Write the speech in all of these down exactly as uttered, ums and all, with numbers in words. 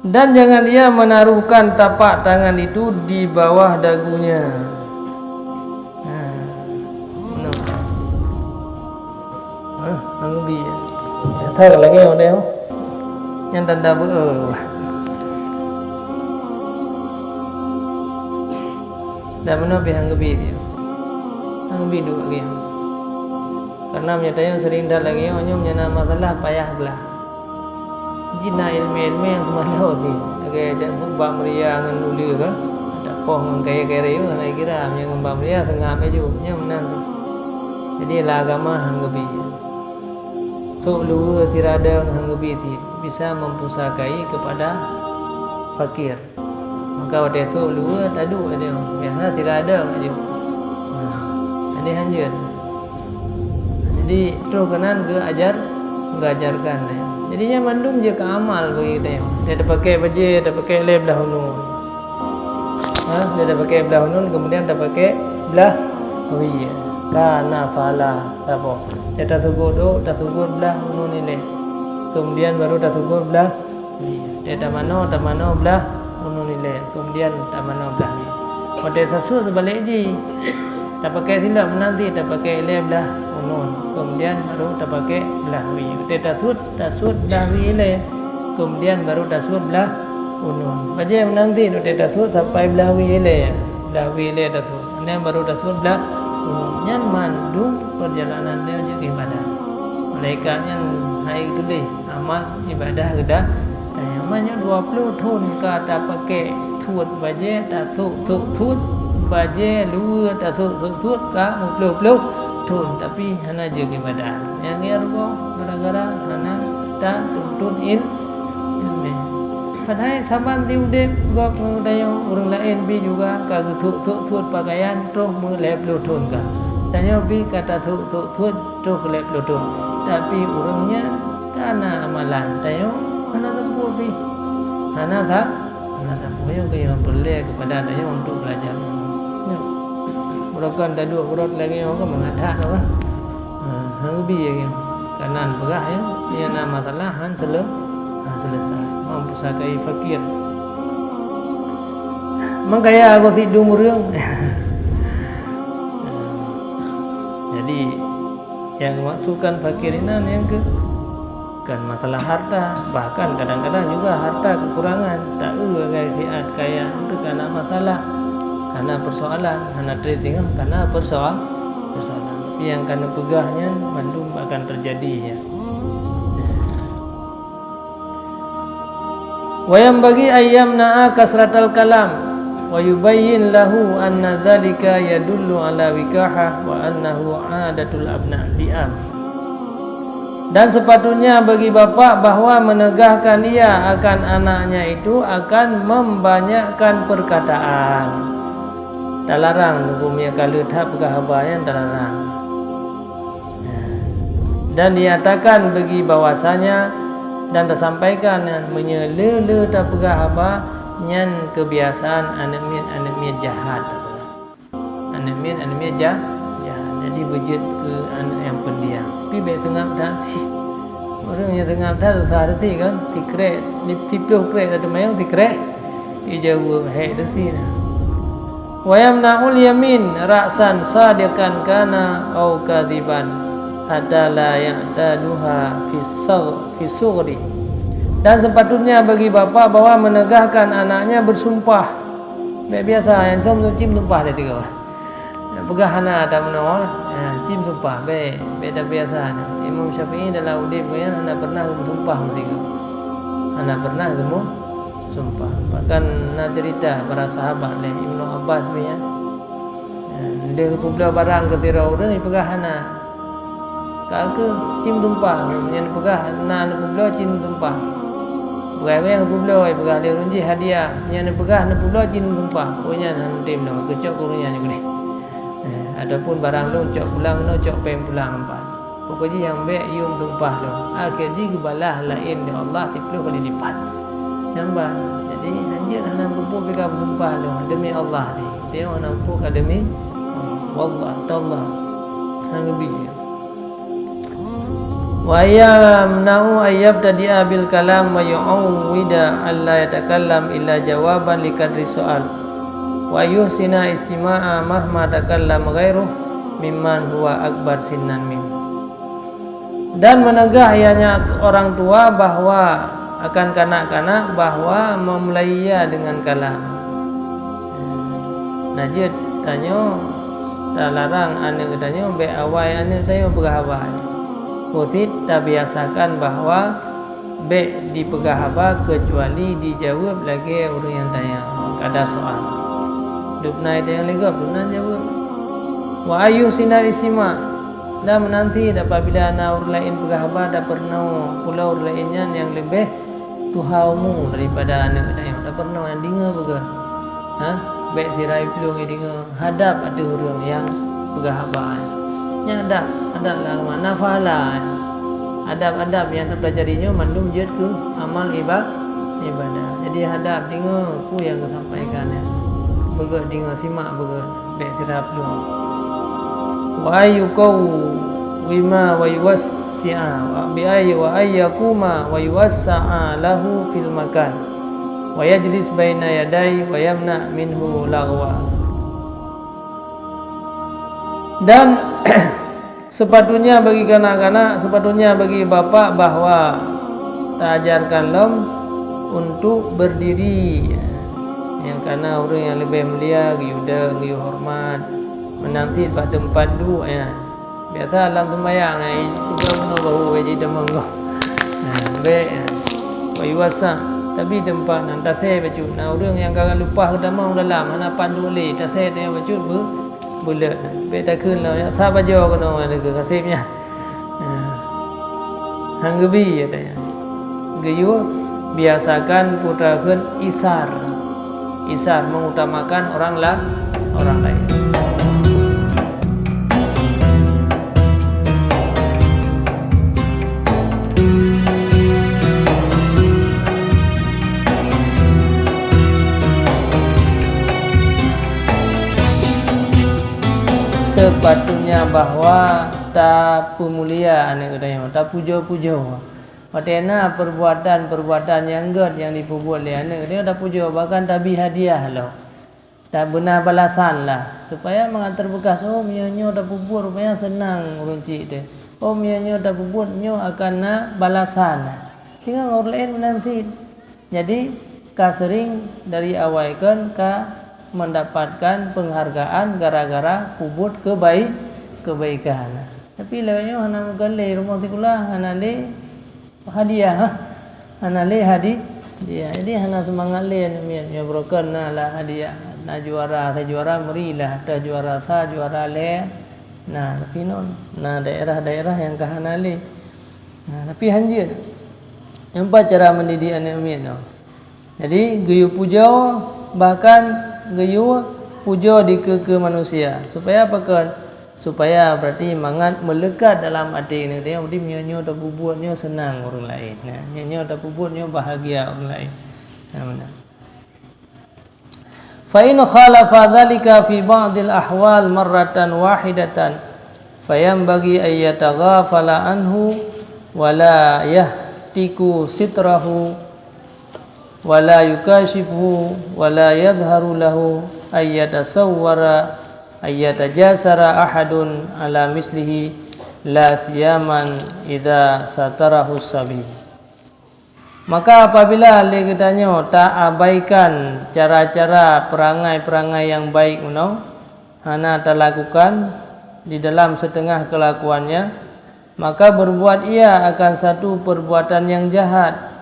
Dan jangan ia menaruhkan tapak tangan itu di bawah dagunya. Nah, no. Hah, Nabi. Nyata lagèe nyoe deh. Nyang tanda beu. Dan meunoe pih Nabi dia. Nabi duek lagèe nyoe. Karena meunyoe tanyoe sering that lagèe nyoe, nyoe nyang na masalah payah glah. Jih na ileumèe-ileumèe nyang seumanoe sih. Lagèe jak bak meuria ngon uleue ka. Tapoh ngon kayèe-kayèe, hana kira, meunyoe ngon bak meuria seungab laju. Nyoe meunan sih. Jadi, lam agama han geubi. Sôk luweue sira dong han geubi sih. Bisa mempusakai kepada fakir. Maka watèe sôk luweue taduek laju. Biasa sira dong laju. Nah, jadi hanjeuet. Jadi, troh keunan geuajar, geuajarkan, eh. Jadi, nyan mandum jeuet keu amal bagi geutanyoe. Dia tapakèk bajèe, tapakèk lé blah uneun. Ha, dia tapakèk blah uneun, kemudian tapakèk blah wie. Ka na pahala saboh. Dia tasugot ôk, tasugot blah uneun ilèe. Kemudian baru tasugot blah Iya, tamanoe, tamanoe blah uneun ilèe, keumudian tamanoe blah wie. Watèe tasuet seubalek jih, tapakèk silop meunan cit, tapakèk ilèe blah uneun, keumudian baru tapakèk blah wie. Watèe tasuet, tasuet blah wie ilèe, keumudian baru tasuet blah uneun. Bajèe meunan cit, watèe tasuet sampai blah wie ilèe, blah wie ilèe tasuet. Nyan baru tasuet blah uneun. Nyan mandum peurjalanan nyan jeuet keu ibadah. Malaikat nyan hai geutuléh amal ibadah geuda. Nyan meunyoe dua ploh thon ka tapakèk suet bajèe, tasôk-sôk suet bajèe, luweue tasôk-sôk suet ka meuploh-ploh thon, tapi hana jeuet keu ibadah. Nyan ngieng rugoe gara-gara hana tatuntut il-, ileumèe. Padahai saban di udép gob ngon tanyoe ureueng laén pih juga ka geusôk-sôk suet pakaian troh meulhèe ploh thon ka. Tanyoe pih ka tasôk-sôk suet troh keu lhèe ploh thon. Tapi ureueng nyan ka na amalan, tanyoe hana sapeue pih. Hana sa-, hana sapeue nyoe keu nyang peureulèe keupada tanyoe untuk beulajar. Nyoe. Beurokon taduek beurot lagèe nyoe kan mangat that nyoe kan. Ha, han geubi lagèe nyoe. Kanan peugah nyoe, nyang na masalah han seule-, han seuleusoe. Mampu sakai fakir. Mangkaya aku sidum ureueng. Jadi, nyang geumaksudkan fakir inan nyang keu, bukan masalah harta, bahkan kadang-kadang juga harta kekurangan, taeu lagèe siat kaya, itu kana masalah, kana persoalan, hana trép singoh kana persoal-, persoalan. Tapi nyang kana peugah nyan mandum akan terjadi nyan. Wa yanbaghi an yamna'a kasratal kalam, wa yubayyin lahu anna dzalika yadullu ala wikahah wa annahu 'adatul abna' di'am. Dan sepatutnya bagi bapak bahwa menegahkan ia akan anaknya itu akan membanyakkan perkataan. Talarang, huköm nyang ka lheueh that peugah haba nyan talarang. Dan dinyatakan bagi bahwasanya dan tasampaikan nyan meunyoe le-le tapeugah haba nyan keubiasaan aneuk miet-aneuk miet jahat. Aneuk miet-aneuk miet jah-, jahat. Jadi beujeuet keu aneuk nyang peundiam. Tapi bèk seungab that sih. Ureueng nyang seungab that susah that sih kan. Sikrek, di-, siplôh krek satu mayong sikrek. Ijaweueb hék that sih nah. Wa yamna'ul yamin ra'san sadiqan kana au kadhiban hatta la ya'taduha fi sagh-, fi sughri. Dan sepatutnya bagi bapak bahwa menegahkan anaknya bersumpah. Bèk biasa, nyang com tu cim sumpah lé sigoe. Peugah hana tameunoe, ya, cim sumpah, bèk, bèk tabiasa. Imam Syafi'i dalam udép geuh nyan hana pernah geumeusumpah meusigoe. Hana pernah geumeu-, sumpah. Bahkan na cerita para sahabat lé Ibnu Abbas pih nyan. Deuh geupubloe barang keu sidroe ureueng, jipeugah hana. Ka keuh cim tumpah, nyan peugah na neupeubloe cim tumpah. Peugah nyang geupubloe, peugah lé ureueng jih hadiah, nyan neupeugah neupeubloe cim tumpah. Oh nyan hana tem lom, keucok keu ureueng nyan keudeh. Eh, ataupun barang lôn cok pulang keunoe, cok péng pulang empat. Pokok jih nyang bèk yum sumpah lôn. Akhé jih geubalah laén lé Allah siplôh kali lipat. Nyan ban. Jadi, hanjeuet hana muphom pih ka meusumpah lôn demi Allah jih. Teuh hana muphom ka demi Allah. Wallah, tallah. Hana geubi. Wa yamna'u an yabtadi'a bil kalam wa yu'awwida an la yatakallam illa jawaban li qadri su'al. Wa yuhsina istima'a mahma takallam ghairuh mimman huwa akbar sinnan min. Dan meunegah ianya orang tua bahwa akan kanak-kanak bahwa memulai ia dengan kalam. Nah, jeuet tanyoe talarang aneuëk tanyoe bék awai aneuëk tanyoe peugah haba. Khusyit tabiasakan bahwa bék dipeugah haba keucuali dijaweueb lagée ureuëng nyang tanya, kada soal. Dubna tanyoe lé gob, dubna jaweueb. Wa ayu sinar isima, dan meunanti apabila na ureuëng laén peugah haba, tapeurunoe pula ureuëng laén nyan nyang leubeh tuha umu daripada aneuëk tanyoe, tapeurunoe nyang deungoe peugah. Ha? Bék sira plueng deungoe. Hadab ateueh ureuëng nyang peugah haba nyan. Nyan adab, adab lam agama. Nafala nyan. Adab-adab nyang tapeulajari nyoe mandum jeuet keu amal iba-, ibadah. Jadi hadab deungoe peue nyang geusampaikan nyan. Beugöt deungoe, simak beugöt, bék sira plueng. Wa ayyuqawwima wa yuwassi'a, wa bi ayyi wa ayyakuma wa yuwassa'a lahu fil makan. Wa yajlis baina yadai wa yamna minhu laghwa. Dan sepatutnya bagi kanak-kanak, sepatutnya bagi bapak bahwa taajarkan lom untuk berdiri. Nyang kana ureuëng nyang leubeh mulia geuyue deueng, geuyue horeumat, meunan cit bak teumpat duek nyan. Biasa lam seumayang ai, peugah bunoe bahu bak jih teumong goh. Nah, bék, ya. Wa yuwassa', tapi teumpat nyan tasé bacut. Na ureuëng nyang ka lumpah geutamong dalam, hana pat duek lé, tasé tanyoe bacut beu-, beuleuet. Bék takheun lom, ya, sa bajoe keunoe nyan keu kaseb nyan. Nah. Han geubi, ya, tanyoe. Geuyue biasakan peue takheun isar. Isar mengutamakan orang la-, orang lain. Sepatutnya bahwa tapeumulia aneuëk geutanyoe, tapujoe-pujoe. Watée na peurbuatan-peurbuatan nyang gét nyang jipeubuet lé aneuëk geutanyoe, tapujoe, bahkan tabri hadiah lom. Dan beuna balasan lah, supaya mangat teubeukah, "Oh, meunyoe nyoe tapeubuet, rupanya seunang ureuëng chik teuh. Oh, meunyoe nyoe tapeubuet, nyoe akan na balasan." Sehingga ureuëng laén meunan cit. Jadi, ka sering dari awai kon ka mendapatkan penghargaan gara-gara peubuet kebai-, kebaikan. Tapi lawét nyoe hana meugalée rumoh sikula, hana lé hadiah, ha? Hana lé hadi-, hadiah. Jadi hana seumangat lé aneuk miet nyoe, beurokon na lah hadiah. Na juara, sa juara meurilah, teuh juara sa, juara lhée. Nah, tapi non, na daerah-daerah nyang ka hana lé. Nah, tapi hanjeuet. Nyoe pat cara mendidik aneuk miet nyoe. Jadi, geuyue pujoe, bahkan geuyue pujoe dikeue-keue manusia. Supaya apa kon? Supaya berarti mangat meulekat dalam até geutanyoe, berarti meunyoe nyoe tapeubuet nyoe seunang ureuëng laén. Nah, meunyoe nyoe tapeubuet nyoe bahagia ureuëng laén. Nah, meunan. Fa in khalafa dzalika fi ba'dil ahwal marratan wahidatan, fayanbaghi an yataghafala anhu wa la yahtiku sitrahu wa la yukashifhu wa la yadhharu lahu an yatasawwara an yatajasara ahadun ala mislihi, la siyaman idza satarahu sabi. Maka apabila lé geutanyoe taabaikan cara-cara peurangai-peurangai nyang baik meunoe, hana talakukan di dalam siteungoh keulakuannya, maka beurbuat ia akan satu peurbuatan nyang jahat.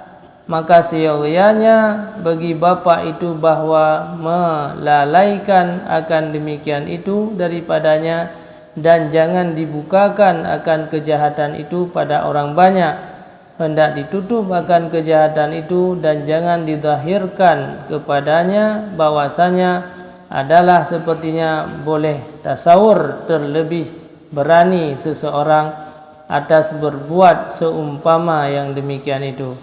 Maka siyogianya bagi bapak itu bahwa melalaikan akan demikian itu daripadanya, dan jangan dibukakan akan keujahatan itu pada orang banyak. Hendak ditutup akan keujahatan itu dan jangan dizahirkan kepadanya bahwasanya adalah sepertinya boleh tasawur terlebih berani seseorang atas berbuat seumpama yang demikian itu.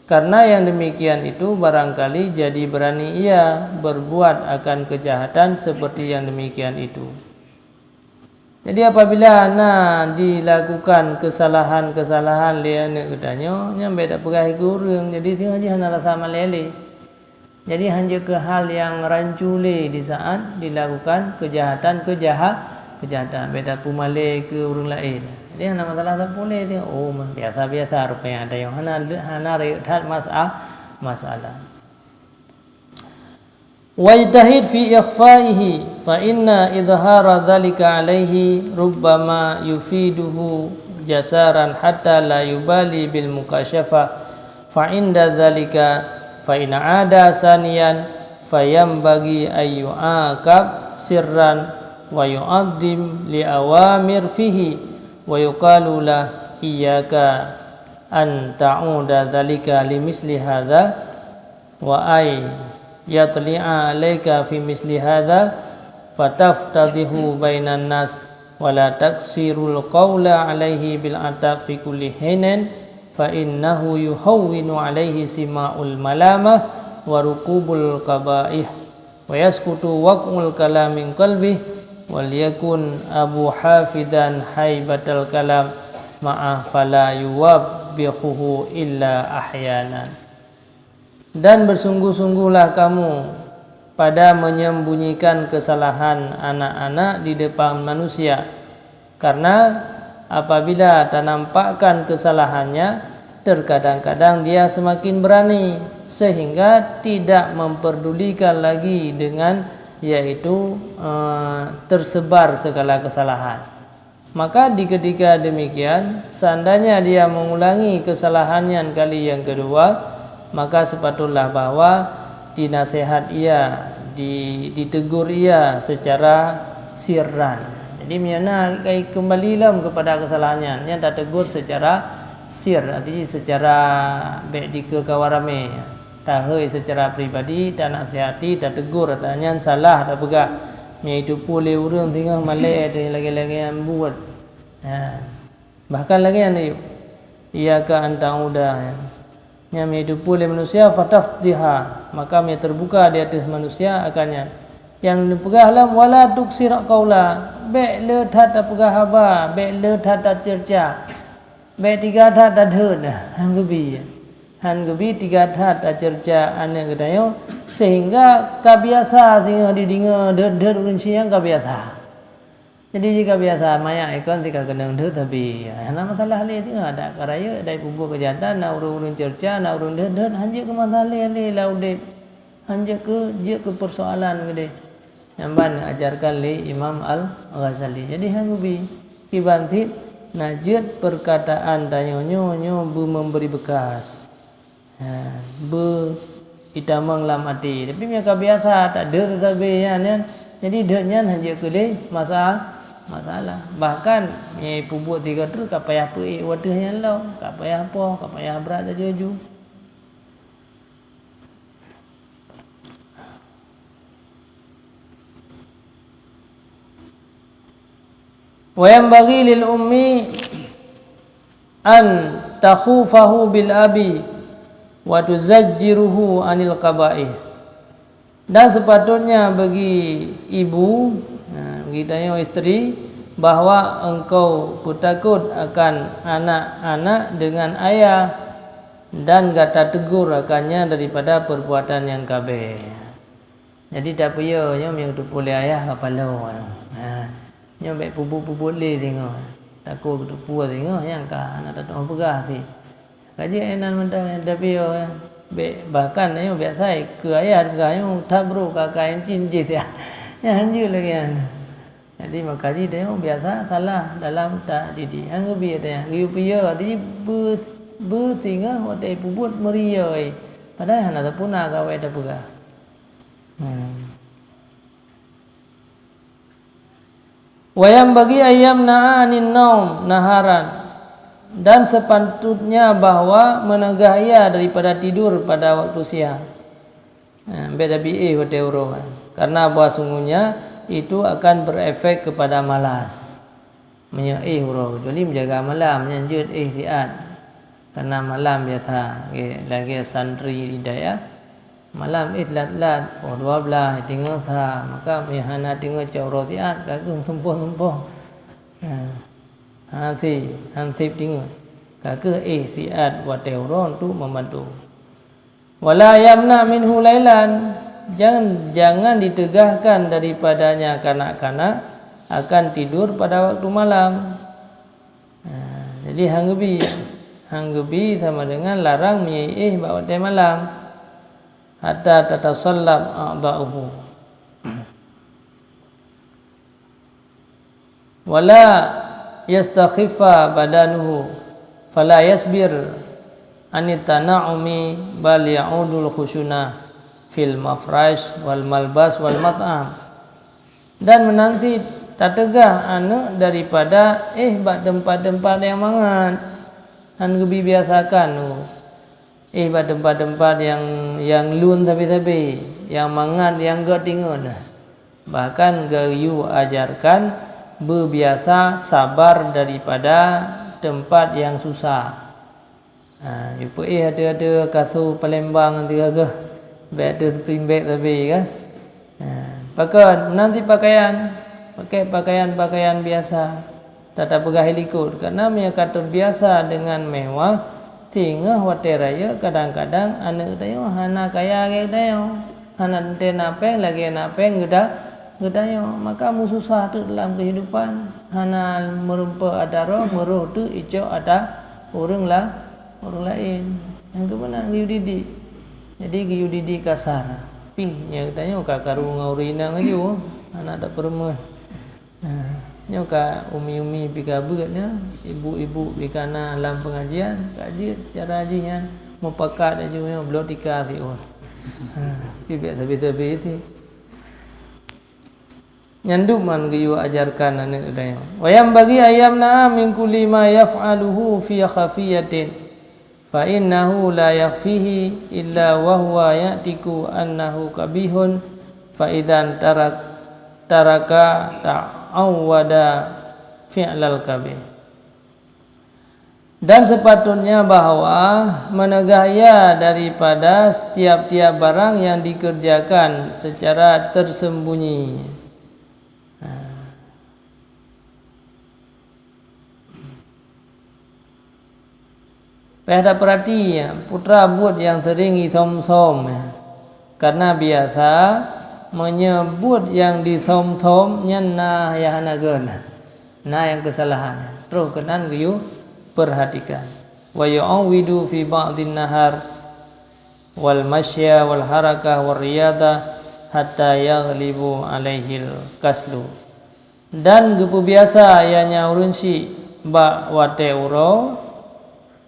Karena yang demikian itu barangkali jadi berani ia berbuat akan kejahatan seperti yang demikian itu. Jadi apabila na dilakukan kesalahan-kesalahan lé aneuëk geutanyoe, nyan bék tapeugah keu ureuëng. Jadi singoh jih hana rasa malée lé. Jadi hanjeuet keu hal nyang rancu lé di saat dilakukan kejahatan-kejaha-, kejahatan. Bék tapeumalée keu ureuëng laén. Jadi hana masalah sapeue lé, oh, biasa-biasa rupanya tanyoe. Hana, hana rayeuk that masa-, masalah. Wajtahid fi ikhfaihi, fa inna idhara dzalika alaihi rubbama yufiduhu jasaran hatta la yubali bil mukasyafa. Fa inda dzalika, fa in ada saniyan, fa yanbaghi an yu'aqab sirran wa yu'azzim li awamir fihi, wa yuqalu lah, iyyaka an ta'uda dzalika li misli hadza, wa ay yatli'a alaika fi misli hadza, fataftadihu bainan nas, wa la taksirul qaula alaihi bil atab fi kulli hinin, fa innahu yuhawwinu alaihi sima'ul malamah wa rukubul qabaih, wa yaskutu waq'ul kalam min qalbih, wal yakun abu hafizan haibatal kalam ma'a fala yuwabbihuhu illa ahyanan. Dan bersungguh-sungguhlah kamu pada menyembunyikan kesalahan anak-anak di depan manusia, karena apabila tanampakkan kesalahannya, terkadang-kadang dia semakin berani, sehingga tidak memperdulikan lagi dengan, yaitu, eh, tersebar segala kesalahan. Maka di ketika demikian, seandainya dia mengulangi kesalahan nyan kali yang kedua, maka sepatutlah bahwa dinasihat ia, di-, ditegur ia secara sirran. Jadi, meunyoe na kai kembali lom kepada kesalahan nyan, nyan tategur secara sir, artinya secara bék dikeue kawan ramé. Tahôi secara pribadi, tanasihati, tategur, ata nyan salah tapeugah. Meunyoe teupeue lé ureuëng singoh malée teuh lagée-lagée nyan buet. Ha. Bahkan lagée nyan, iyyaka an ta'uda. Nyan meunyoe teupeue lé manusia, fatafdiha, maka meunyoe terbuka di ateueh manusia akan nyan. Nyang neupeugah lom, wala tuksir qaula, bék le that tapeugah haba, bék le that taceureuca. Bék teuga that tadheuet, han geubi. Han geubi teuga that taceureuca aneuëk geutanyoe, sehingga ka biasa singoh dideungoe deuet-deuet ureuëng syiang ka biasa. Jadi jih ka biasa, manyak ikon sika keunong deuet sabe. Hana masalah lé singoh, adak ka rayeuk, adak peubuet keujahatan, na ureuëng-ureuëng ceureuca, na ureuëng deuet-deuet, hanjeuet keu masalah lé lam udeb. Hanjeuet keu, jeuet keu peusoalan keudeh. Nyan ban neuajarkan lé Imam Al-Ghazali. Jadi, han geubi, kiban cit na jeuet peurkataan tanyoe nyoe, nyoe beu memberi bekas. Ha, beu itamong lam até. Tapi meunyoe ka biasa, tak deuet sabe nyan, nyan. Jadi, deuet nyan hanjeuet keu lé masa-, masalah. Bahkan, meunyoe peubuet sigoe treuk ka payah peuék watèe nyan lom. Ka payah poh, ka payah brat laju-laju. Wa yanbaghi lil ummi an takhufahu bil abi wa tuzajjiruhu anil qabaih. Dan sepatutnya bagi ibu, ha, bagi tanyoe isteri, bahwa engkau peutakot akan anak-anak dengan ayah, dan gata tegur akannya daripada perbuatan yang kabeh. Jadi, tapeuyö nyoe meunyoe teupeue lé ayah ka paloe. Ha. Nyoe bék peubuet-peubuet lé singoh. Takot teupeue singoh nyang ka hana tatu'oh peugah cit. Ka jeuet inan mantong nyan tapeuyö. Bék, bahkan nyoe biasa keu ayah peugah nyoe that brôk ka, ka incin jih siat. Nyan hanjeuet lagée nyan. Jadi, maka jih tanyoe biasa salah dalam tadidik. Han geubi tanyoe, geupeuyö, jadi beu-, beusingoh watée peubuet meuriyeue. Padahai hana sapeue na gawée tapeugah. Hmm. Wa yanbaghi an yamna'a anin naum naharan, dan sepatutnya bahwa meunegah ia daripada tidur pada waktu siang. Ha, bék tabi éh watée uroe, karena bahwa sungguhnya itu akan berefek kepada malas. Meunyoe éh uroe, kecuali menjaga malam, nyan jeuet éh siat. Karena malam biasa, lagée, lagée santri di dayah, malam éh lat-lat, poh dua blaih, teungoh sa, maka meunyoe hana teungoh cok uroe siat, ka keuh sumpoh-sumpoh. Ha, han sép, han sép tingeut. Ka kheueh éh siat watée uroe untuk membantu. Wala yamna minhu lailan, jangan, jangan ditegahkan daripadanya kanak-kanak akan tidur pada waktu malam. Ha, jadi han geubi, han geubi sama dengan larang meunyoe éh bak watée malam. Hatta tatasallab a'dha'uhu. Wala yastakhiffa badanuhu, fala yasbir anit tana'umi, bal ya'udul khusyunah fil mafrash wal malbas wal mat'am. Dan meunan cit tateugah aneuëk daripada éh bak teumpat-teumpat nyang mangat, han geubi biasakan nyoe. Éh bak teumpat-teumpat nyang, nyang lôn sabe-sabe, nyang mangat, nyang gét tingeut. Bahkan geuyue ajarkan beubiasa sabar daripada teumpat nyang susah. Ha, yue peuéh ateueh-ateueh kasô Palembang teuka geuh, bék ateueh spring bed sabe kan. Ha, pakon, meunan cit pakaian, pakai pakaian-pakaian biasa. Tatapeugah likot, karena meunyoe ka teubiasa deungon mewah, singoh watée rayeuk kadang-kadang aneuëk tanyoe hana kaya lagée tanyoe, hana teuntée na péng lagée na péng geuda-, geutanyoe, maka meususah teuk dalam keuhidupan, hana meurumpok atra droe, meuroh teuk icok atra ureuëng la-, ureuëng laén. Nyang keubeuna geuyue didik. Jadi geuyue didik kasar. Pih nyan tanyoe ka karu ngon ureuëng inong laju, hana tapeureumeun. Nah, nyoe ka umi-umi pih ka beuet nyan, ibu-ibu pih ka na lam pengajian, ka jeuet cara jih nyan mupakat laju nyoe bloe tika siôn. Ha, pih bék sabe-sabe cit. Nyan dum man geuyue ajarkan aneuëk geutanyoe. Wa yanbaghi an yamna'a min kulli ma yaf'aluhu fi khafiyatin. Fa innahu la yakhfihi illa wa huwa ya'tiqu annahu qabihun, fa idzan tarak-, taraka ta'awwada fi'lal qabih. Dan sepatutnya bahwa meunegah ia daripada setiap-tiap barang yang dikerjakan secara tersembunyi. Payah tapeurati, putra buet nyang seuring jisöm-söm, karena biasa meunyoe buet nyang disöm-söm nyan na nyang hana gét, na nyang keusalahan, troh keunan geuyue peurhatikan. Wa yu'awwidu fi ba'din nahar wal masya wal harakah war riyadah hatta yaghlibu alaihil kaslu. Dan geupeubiasa ia nyan ureuëng syik bak watée uroe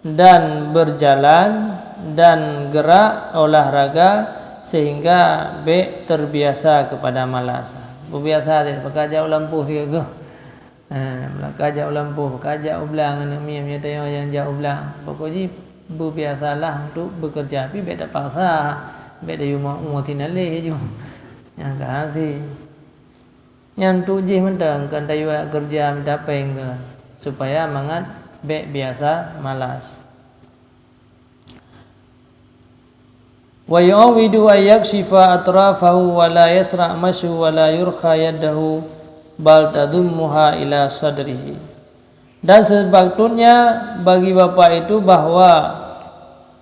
dan beujalan dan geurak olahraga sehingga bék teubiasa keupada malas. Beubiasa teuh, pakajak u lampôh sigoe. Ha, meulakajak u lampôh, pakajak u blang, aneuëk miet-miet tanyoe nyang jak u blang. Pokok jih beubiasalah untuk bekerja, tapi bék tapaksa, bék tayue meu'ue sinaleh ju. Nyang ka hase. Nyan untuk jih mantong, kon tayue keureuja mita péng keu, supaya mangat bék biasa malas. Wa yu'awwidu an yakshifa atrafahu wa la yasra' masyu wa la yurkha yadahu bal tadhummuha ila sadrihi. Dan sepatutnya bagi bapak itu bahwa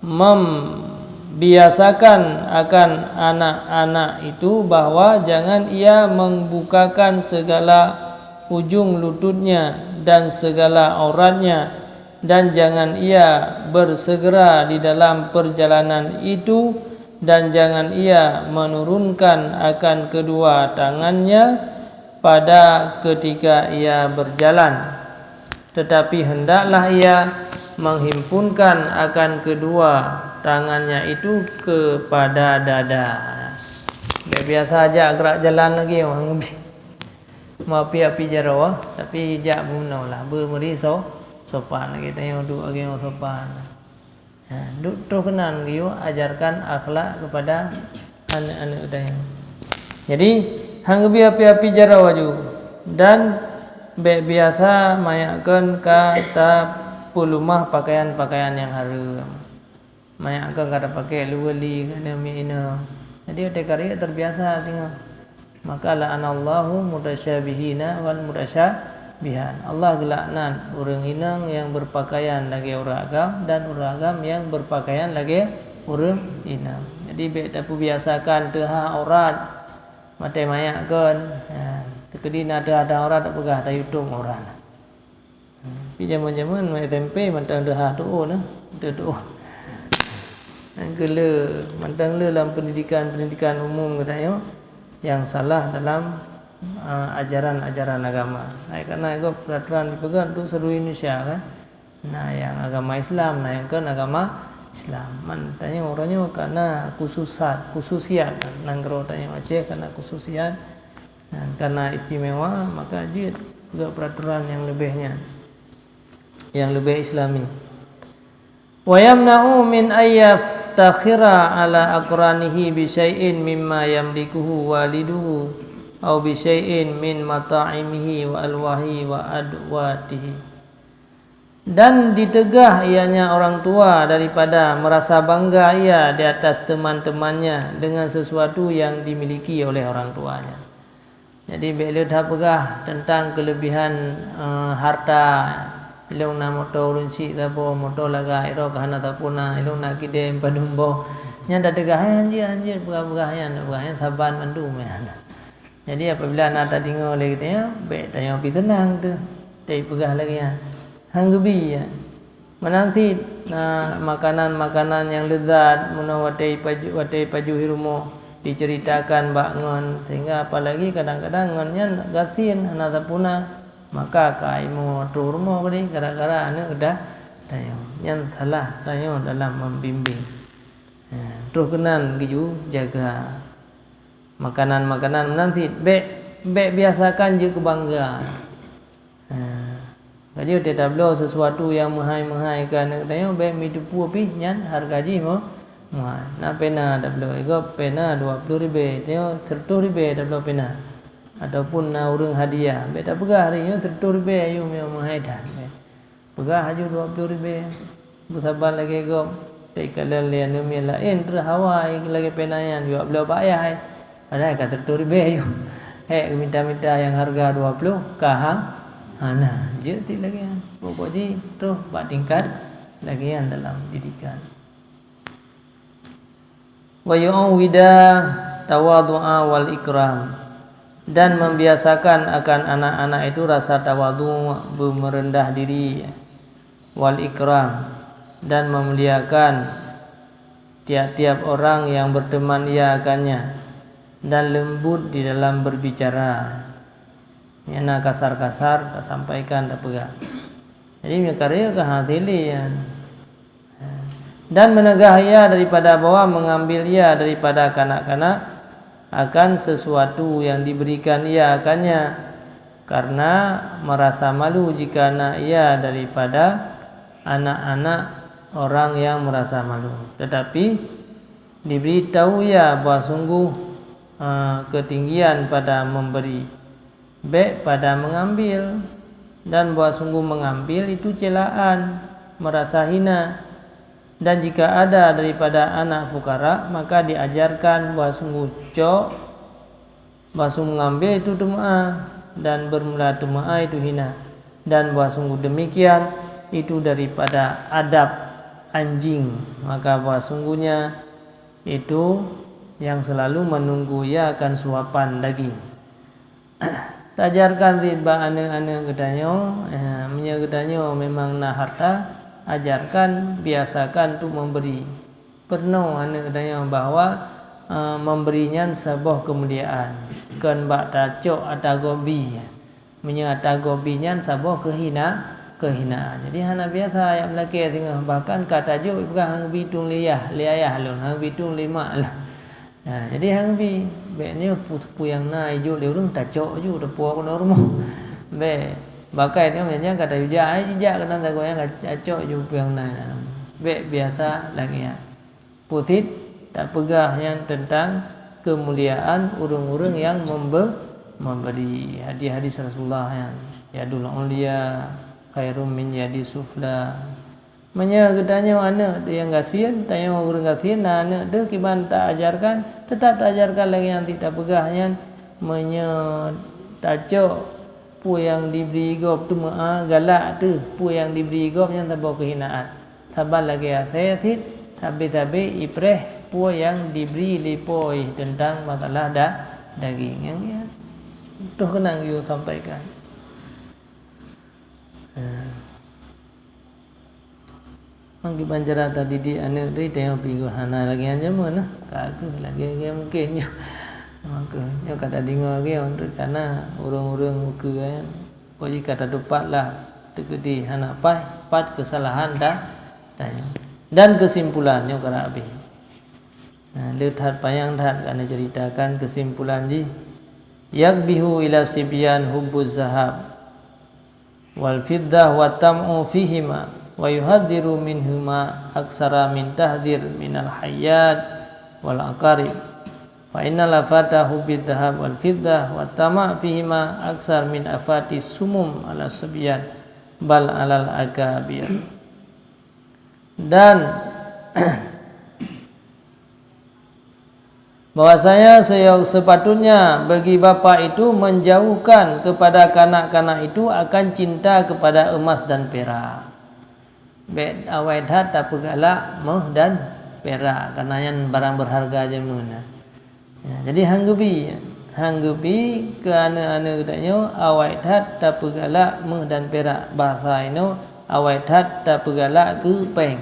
membiasakan akan anak-anak itu bahwa jangan ia membukakan segala ujung lututnya dan segala auratnya, dan jangan ia bersegera di dalam perjalanan itu, dan jangan ia menurunkan akan kedua tangannya pada ketika ia berjalan, tetapi hendaklah ia menghimpunkan akan kedua tangannya itu kepada dada. Bék biasa jak geurak jalan lagi, orang lebih. Meuapi-api jaroe, tapi jak bunoe lah, beumeuri so-, sopan lagée tanyoe duek lagée sopan. Ha, duek troh keunan geuyue ajarkan akhlak keupada aneuëk-aneuëk tanyoe. Jadi, han geubi api-api jaroe laju, dan bék biasa manyak kon ka tapeulumah pakaian-pakaian nyang hareuem. Manyak kon ka tapakée luweuli keuneuk miet inong. Jadi watée ka rayeuk teubiasa teungoh. Maka la'anallahu mutasyabihina wal mutasya-, Bihan. Allah geulaknat ureuëng inong nyang beupakaian lagée ureuëng agam dan ureuëng agam nyang beupakaian lagée ureuëng inong. Jadi bék tapeubiasakan teuhah aurat maté manyak kon. Ha, teukeudi na teuhah-teuhah aurat tapeugah tayue tôp aurat. Tapi jameun-jameun S M P mantong teuhah tuoh na, teutuoh. Nyang keu le mantong le lam pendidikan-pendidikan umum geutanyoe nyang salah dalam, a, ajaran-ajaran agama. Hai kana gob peraturan dipeugah untuk seluruh Indonesia kan. Na nyang agama Islam, na nyang kon agama Islam. Man tanyoe uroe nyoe kana khususat, khususiat nanggroe tanyoe Aceh kana khususiat. Nah, karena istimewa, maka jeuet geupeue peraturan nyang leubeh nyan, nyang leubeh Islami. Wa yamna'u min ayyaftakhira ala aqranihi bi syai'in mimma yamlikuhu waliduhu au bi syai'in min mata'imihi wa alwahi wa adwatihi. Dan diteugah ianya orang tua daripada merasa bangga ia di atas teman-temannya dengan sesuatu yang dimiliki oleh orang tuanya. Jadi bék le that peugah teuntang keuleubihan, eh, harta. Ilong na moto ureuëng syiek saboh, moto lagak, irok hana sapeue na, ilong na kidém padum boh. Nyan tateugah, "Hai hanjeuet, hanjeuet peugah-peugah nyan, peugah nyan saban mandum nyan." Jadi apabila na tadeungoe lé geutanyoe, bék tanyoe pi seunang teuh, teupeugah lagée nyan. Han geubi nyan. Meunan cit na makanan-makanan nyang leuzat, meunoe watée paju-, watée pajoh i rumoh diceuritakan bak ngon, sehingga apalagi kadang-kadang ngon nyan gasien hana sapeue na, maka ka imo troh rumoh keudeh gara-gara aneuëk geutanyoe. Nyan salah tanyoe dalam membimbing. Ha, troh keunan geuyue jaga makanan-makanan meunan cit, bék, bék biasakan jeuet keu bangga. Ha, ka jeuet tabloe sesuatu nyang meuhai-meuhai keu aneuëk tanyoe, bék meuteupue pih nyan hareuga jih meu-, meuhai. Na pena tabloe, igob pena dua ploh ribée, tanyoe seureutôh ribée tabloe pena. Ataupun na ureuëng hadiah, bék tapeugah, "Hari nyoe seureutôh ribée ayue meu-, meuhai that." Peugah laju dua ploh ribée. Beusaban lagée gob, teukalon lé aneuëk miet laén trok hawa lagée pena nyan, jijak bloe bak yah. Padahai ka seureutôh ribée ayue. Hék geumita-mita nyang hareuga dua ploh, ka ha-, hana. Jeuet cit lagée nyan. Pokok jih troh bak tingkat lagée nyan dalam didikan. Wa yu'awwida tawadhu'a wal ikram, dan membiasakan akan anak-anak itu rasa tawadhu, beumeureundah diri, wal ikram, dan memuliakan tiap-tiap orang yang berteman ia akannya, dan lembut di dalam berbicara. Nyang na kasar-kasar tasampaikan, tapeugah. Jadi, meukarya ka hase lé nyan. Dan meunegah ia daripada bahwa mengambil ia daripada kanak-kanak akan sesuatu yang diberikan ia akannya, karena merasa malu jika na ia daripada anak-anak orang yang merasa malu. Tetapi, diberi tahu ia bahwa sungguh, eh, ketinggian pada memberi, bék pada mengambil, dan bahwa sungguh mengambil itu celaan, merasa hina. Dan jika ada daripada anak fukara, maka diajarkan bahwa sungguh cok, bahwa sungguh mengambil itu teumeu'ah, dan bermula teumeu'ah itu hina, dan bahwa sungguh demikian itu daripada adab anjing, maka bahwa sungguhnya itu yang selalu menunggu ia akan suapan daging. Tajarkan cit bak aneuëk-aneuëk geutanyoe, eh, meunyoe geutanyoe memang na harta, ajarkan, biasakan untuk memberi. Peurunoe aneuëk geutanyoe bahwa, eh, memberi nyan saboh keumuliaan, kon bak tacok ata gob bie. Meunyoe ata gob bie nyan saboh keuhina-, keuhinaan. Jadi hana biasa ayat meulakée singoh, bahkan ka tajok peugah han geubi tueng lé yah, lé ayah lôn, han geubi tueng lé mak lôn. Nah, jadi han geubi, bék nyoe peue-peue nyang na ijok lé ureuëng tacok ju, tapuwoe keunoe rumoh. Bék, bakai nyoe nyang ka tajak, ai jijak keunan sagoe nyang ka tacok ju peue nyang na. Bék biasa lagée nyan. Peue cit tapeugah nyan teuntang keumuliaan ureuëng-ureuëng nyang membe-, memberi. Hadis-hadis Rasulullah nyan, "Yadul ulya khairum min yadis sufla." Meunyoe geutanyoe aneuëk teuh nyang gasien, tanyoe ureuëng gasien, na aneuëk teuh kiban taajarkan, teutab taajarkan lagée nyang cit tapeugah nyan, meunyoe tacok Peue nyang dibri gob teumeu'a galak teuh, peue nyang dibri gob nyan saboh keuhinaan. Saban lagée asée cit, sabe-sabe ipreh peue nyang dibri lé Po teuntang masalah da-, daging. Nyang nyan toh keunong geuyue sampaikan. Nah. Mangkeubang cara tadidik aneuëk teuh, tanyoe pih hana lagée nyan jameun nah. Ka kheueh lagée-lagée mungken nyoe. Maka nyoe ka tadeungoe lagée nyan, karena ureuëng-ureuëng ukeue nyan, pokok jih ka tatupat lah teukeudi hana paih, pat keusalahan ta-, tanyoe. Dan keusimpulan nyoe ka habéh. Nah, le that panyang that ka neuceuritakan keusimpulan jih. Yakbihu ila sibyan hubbuz zahab wal fiddah wa tam'u fihima, wa yuhadziru minhuma aksara min tahdzir minal hayyat wal aqarib. Fa innal afata hubbid dzahab wal fiddah wa tama' fihima aksar min afati sumum ala sibyan bal alal akabir. Dan bahwasanya se-, sepatutnya bagi bapak itu menjauhkan kepada kanak-kanak itu akan cinta kepada emas dan perak. Bék awai that tapeugalak méuh dan perak, karena nyan barang berharga jameun nyan. Ya, jadi han geubi, han geubi keu aneuëk-aneuëk geutanyoe awai that tapeugalak méuh dan perak. Bahasa inoe, awai that tapeugalak keu péng.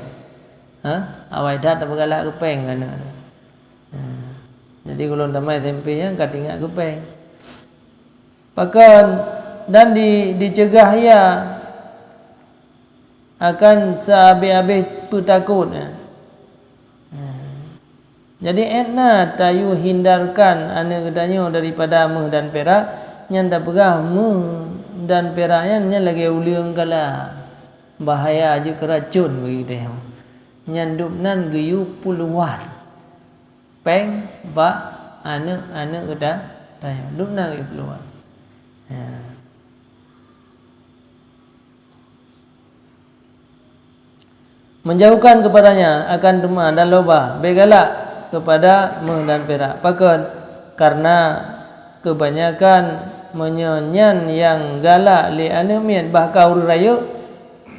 Ha? Awai that tapeugalak keu péng keu aneuëk. Ha. Jadi, ulôn tamai S M P nyan ka teuingat keu péng. Pakon dan di-, dicegah ia akan seuhabéh-habéh peutakot. Nah, jadi, étna tayue hindarkan aneuëk geutanyoe daripada méuh dan perak, nyan tapeugah méuh dan perak nyan, nyan lagée uleueng kala, bahaya jeuet keu racun bagi geutanyoe. Nyan dum nan geuyue peuluwan péng bak aneuëk-aneuëk geuta-, geutanyoe. Dum nan geuyue peuluwan. Ya. Menjauhkan kepadanya akan teuma dan loba, bék galak kepada méuh dan perak. Pakon? Karena keubanyakan meunyoe nyan nyang galak lé aneuëk miet, bahkan ureuëng rayeuk,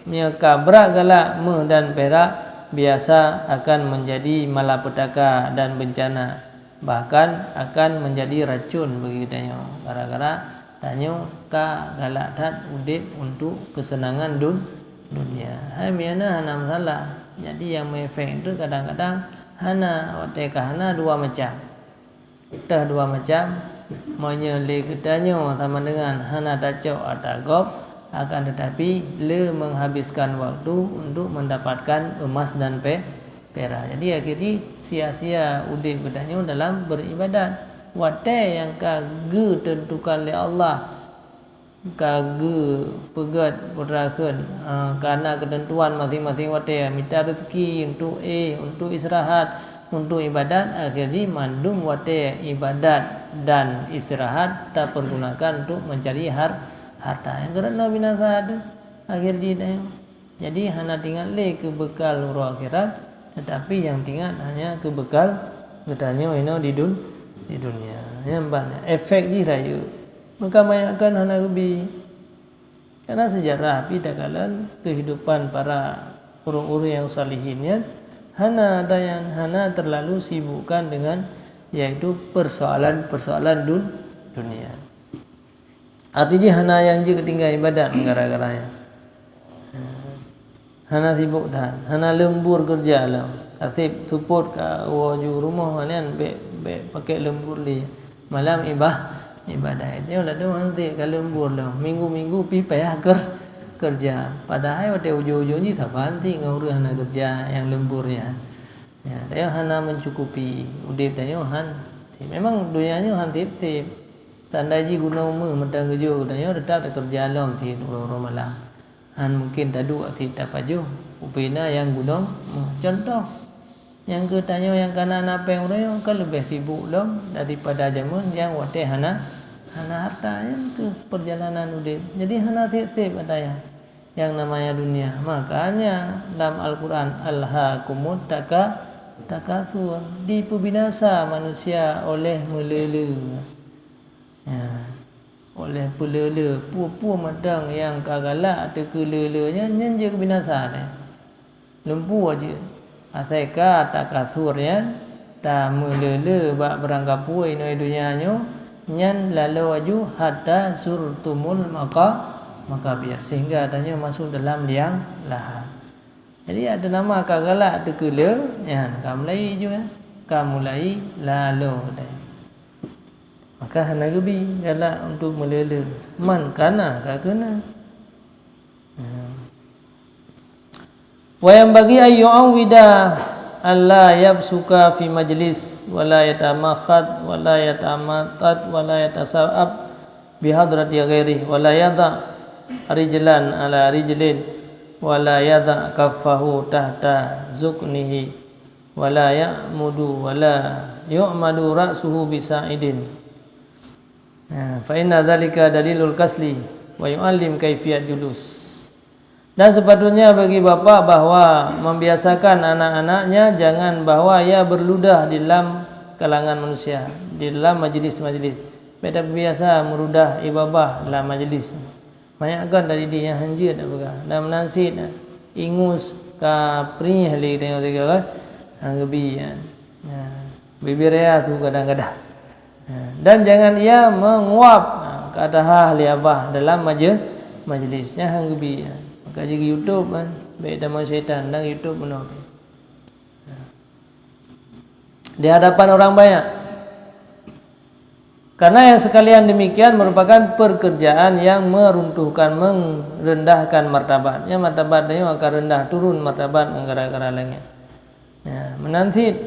meunyoe ka brat galak méuh dan perak, biasa akan menjadi malapetaka dan bencana. Bahkan akan menjadi racun bagi geutanyoe, gara-gara tanyoe ka galak that udeb untuk keuseunangan dun-, dunia. Hai, meunan hana masalah. Jadi, nyang meuefek tu kadang-kadang hana, watée ka hana dua macam. Teuh dua macam, meunyoe lé geutanyoe sama dengan hana tacok atra gob, akan tetapi le menghabiskan waktu untuk mendapatkan emas dan pe-, perak. Jadi, akhé jih sia-sia udeb geutanyoe dalam beribadat. Watée nyang ka geuteuntukan lé Allah, ka geupeugét putra kheun, ah, ka na keuteuntuan maséng-maséng watée, mita reuzeki, untuk éh, untuk istirahat, untuk ibadat, akhé jih mandum watée ibadat dan istirahat tapeurgunakan untuk mencari har-, harta. Nyang keureuna binasa teuh akhé jih tanyoe. Jadi, hana teuingat lé keu beukal uroe akhirat, teutapi nyang teuingat hanya keu beukal geutanyoe inoe di dun-, di dunia. Nyan ban efek jih rayeuk. Meukamayakkan hana geubi. Karena seujarah pih takalon keuhidupan para ureuëng-ureuëng nyang salihin nyan hana dayan, hana terlalu sibukkan dengan, yaitu persoalan-persoalan dun-, dunia. Arti jih hana nyang jeuet geutinggai ibadat gara-gara nyan. Hana sibuk that, hana leumbur keureuja lom. Ka seb seupôt ka woe ju rumoh nyan bék, bék pakék leumbur lé. Malam iba-, ibadat. Nyoe ladôm han seb ka leumbur lom. Minggu-minggu pih payah keur-, keureuja. Padahai watée ujong-ujong jih saban seb ngon ureuëng hana keureuja nyang leumbur nyan. Ya, tanyoe hana mencukupi udeb tanyoe han. Memang donya nyoe han seb-seb. Seandai jih gunong méuh mantong geujok, tanyoe teutap takeureuja lom seb uroe-uroe malam. Han mungken taduek seb tapajoh ubena nyang gunong méuh. Cuntoh, nyang keu tanyoe nyang kana na péng uroe nyoe ka leubeh sibuk lom daripada jameun nyang watée hana, hana harta. Nyan keuh peurjalanan udeb. Jadi hana seb-seb ata nyan. Yang namanya dunia. Makanya lam Al-Quran, "Alhaakumut taka-, takatsur", dipeubinasa manusia oleh meuleule. Ya. Oleh peuleuleue, peue-peue mantong nyang ka galak ateueh keu leuleueu nyan, nyan jeuet keu binasa nyan. Lumpu jeuet. Asai ka takasur nyan, tameuleuleue bak beurangkapeue inoe donya nyoe, nyan laloe aju hatta zurtumul maqa-, maqabir, sehingga tanyoe masuk dalam liang lahat. Jadi, ada nama ka galak teukeuleu, nyan ka mulai ju, eh, ka mulai laloe deh. Maka hana geubi galak untuk meuleuleue. Man kana ka keuna. Wa yanbaghi an yu'awwida alla yabsuka fi majlis, wa la yatamakhat, wa la yatamattat, wa la yatasa'ab bi hadrati ghairih, wa la yada' rijlan ala rijlin, wa la yada' kaffahu tahta zuknihi, wa la ya'mudu, wa la yu'madu ra'suhu bi sa'idin. Ha, fa inna dzalika dalilul kasli wa yu'allim kaifiyat julus. Dan sepatutnya bagi bapak bahwa membiasakan anak-anaknya jangan bahwa ia berludah di dalam kalangan manusia, di dalam majlis-majlis. Bèk tabiasa meurudah ié babah lam majlis. Manyak kon tadi di nyang hanjeuet tapeugah. Dan meunan cit, ingus ka prieh lé tanyoe tiga, kan? Hana geubi, kan? Ya. Bibir ya su kadang-kadang. Ha, dan jangan ia menguap, ha, ka tahah lé abah dalam maje-, majlis. Nyan han geubi, ha. Maka jih YouTube kan, bèk tamong syaitan, dan YouTube bunoe. Ha. Di hadapan orang banyak. Karena yang sekalian demikian merupakan pekerjaan yang meruntuhkan, merendahkan martabat. Nyan martabat tanyoe akan rendah, turun martabat ngon gara-gara lagèe nyan. Ya, meunan cit,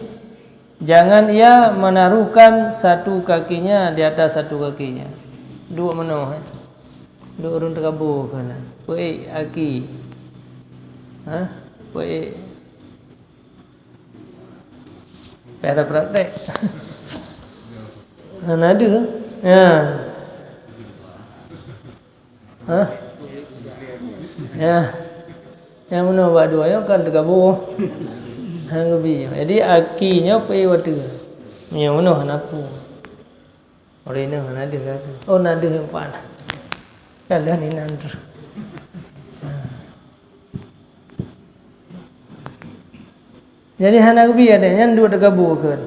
jangan ia menaruhkan satu kakinya di atas satu kakinya. Duek meunoh, eh. Duek ureueng teukabu keunan. Peuék aki. Ha? Peuék. Payah ada praktek. Hana ada. Ya. Hah? Ya. Nyang meunoe bak dua nyoe kan teugaboh. Han geubi. Jadi aki nyoe peuék watèe. Nyang meunoe hana peue. Ureueng inong hana deuh kata. Oh, na deuh empat. Dalam inan tu. Jadi hana geubi adak nyan duek teugabu kheun.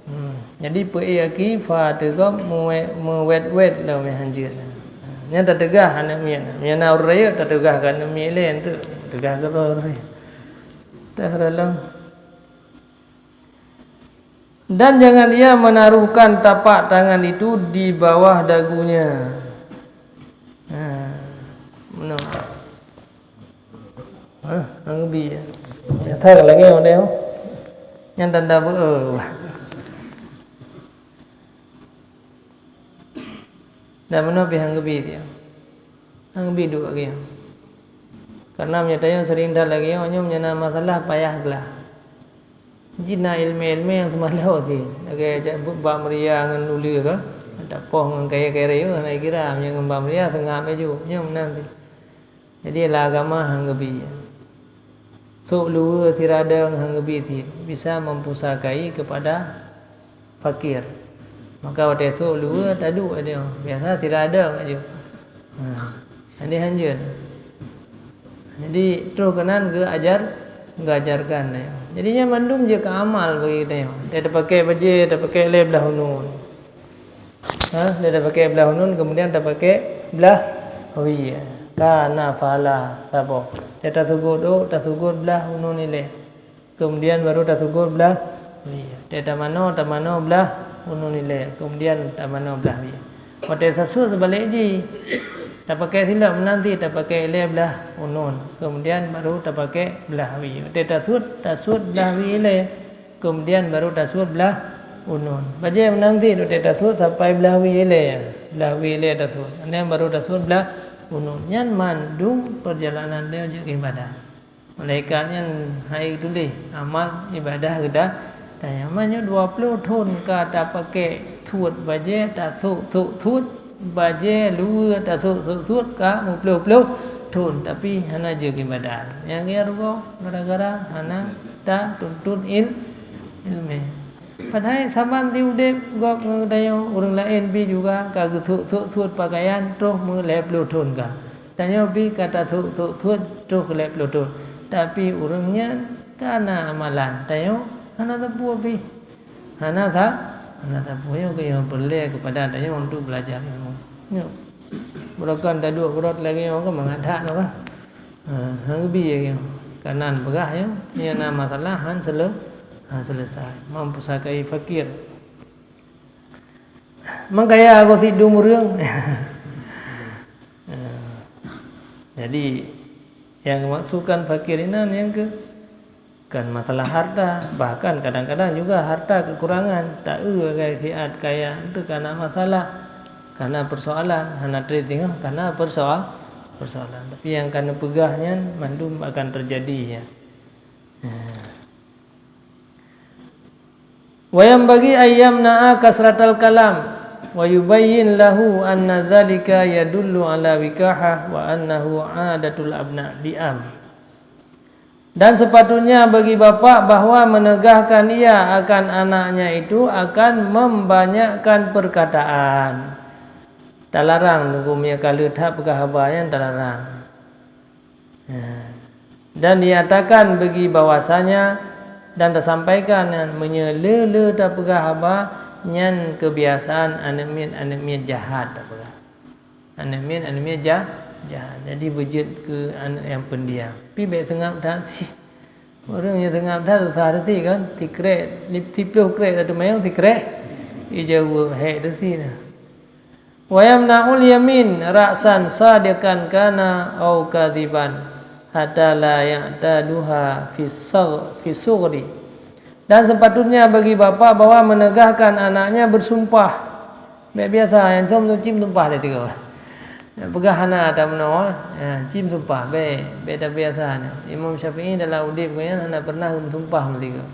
Hmm. Jadi peuék aki fa teuh gob meuwét-wét lom nyang hanjeuet. Nyan tateugah aneuk miet. Meunyo na ureueng rayeuk tateugah keu aneuk miet lé, enteuk teugah keu ureueng rayeuk. Tah dalam. Dan jangan ia menaruhkan tapak tangan itu di bawah dagunya. Ha, meunoe. Ha, ngon geubi. Nyata ka lagèe nyoe deh. Nyan tanda beu. Dan meunoe pih han geubi dia. Han geubi duek lagèe nyan. Karena meunyo tanyoe sering that lagèe nyoe, nyoe meunyo na masalah payah glah. Jih na ileumèe-ileumèe nyang seumaloe cit. Lagèe jak bak meuria ngon uleue ka, tapoh ngon kayèe-kayèe, hana jikira, meunyo ngon bak meuria seungab laju. Nyoe meunan cit. Jadi lam agama han geubi. Sôk luweue sira dong han geubi cit, bisa mempusakai kepada fakir. Maka watèe sôk luweue taduek laju. Biasa sira dong laju. Ha. Jadi hanjeuet. Jadi troh keunan geuajar, geuajarkan laju. Jadi nyan mandum jeuet keu amal bagi geutanyoe. Watèe tapakék bajèe, tapakék lé blah uneun. Ha, dia dah pakai belah uneun, kemudian tapakai belah wie. Ka na pahala saboh. Dia tasugot ôk, tasugot belah uneun ilèe. Kemudian baru tasugot belah wie. Dia tamanoe, tamanoe belah uneun ilèe. Kemudian tamanoe belah wie. Watèe tasuet seubalek jih. Tapakai silop meunan cit, tapakai ilèe belah uneun. Kemudian baru tapakai belah wie. Watèe tasuet, tasuet belah wie ilèe. Kemudian baru tasuet belah uneun. Bajèe meunan cit watèe tasuet sampai belah wie ilèe. Belah wie ilèe tasuet. Kemudian baru tasuet belah uneun. Nyan mandum perjalanan dia jeuet keu ibadah. Malaikat nyan hai tuléh amal ibadah geuda. Dan nyan meunyoe dua ploh thon ka tapakék suet bajèe, tasuet-suet-suet bajèe, luweue tasuet-suet-suet ka meuploh-ploh thon, tapi hana jeuet keu ibadah. Nyang geurugoe gara-gara hana tatuntut il-, ileumèe. Padahai saban si udeb gob ngon tanyoe, ureuëng laén pih juga ka geusok-sok suet pakaian troh meulhée ploh thon ka. Tanyoe pih ka tasok-sok suet troh lhée ploh thon. Tapi ureuëng nyan ka na amalan, tanyoe hana sapeue pih. Hana sa-, hana sapeue. Nyoe keuh nyang peureulée keupada tanyoe untuk beulajar ilmu. Nyoe. Beurokon taduek beurot lagée nyoe kan mangat that nyoe kan. Ha, hana geubi lagée nyoe. Kanan peugah nyoe, nyoe na masalah han sele-, han selesai. Mampusakai fakir. Mangkaya gosit dum ureuëng. Jadi, yang dimaksudkan fakir inan yang ke, bukan masalah harta, bahkan kadang-kadang juga harta kekurangan, tak eu lagée siat kaya, itu karena masalah, karena persoalan, hana treb singoh karena persoal-, persoalan. Tapi yang kana peugah nyan mandum akan terjadi, ya. Wa yanbaghi an yamna'a kasratal kalam, wa yubayyin lahu anna dzalika yadullu ala wikahah wa annahu 'adatul abna' di'am. Dan sepatutnya bagi bapak bahwa menegahkan ia akan anaknya itu akan membanyakkan perkataan. Talarang, nunggu meunyoe ka lheueh that peugah haba nyan talarang. Ya. Dan dinyatakan bagi bahwasanya, dan tasampaikan nyan, meunyoe le-le tapeugah haba, nyan keubiasaan aneuëk miet-aneuëk miet jahat tapeugah. Aneuëk miet-aneuëk miet jah-, jahat. Jadi beujeuet keu aneuëk nyang peundiam. Pi bék seungab that sih. Ureuëng nyang seungab that susah that sih kan. Sikrek, siploh krek tateumanyong sikrek. Ijaweueb hék that sih nah. Wa yamna'ul yamin ra'san sadiqan kana au kadhiban hatta la ya'taduha fi sagh-, fi sughri. Dan sepatutnya bagi bapak bahwa menegahkan anaknya bersumpah. Bék biasa nyang com tu cim sumpah lé sigoe. Peugah hana tameunoe, ya, cim sumpah, bék, bék tabiasa nyan. Imam Syafi'i dalam udeb geuh nyan hana pernah meusumpah meusigoe.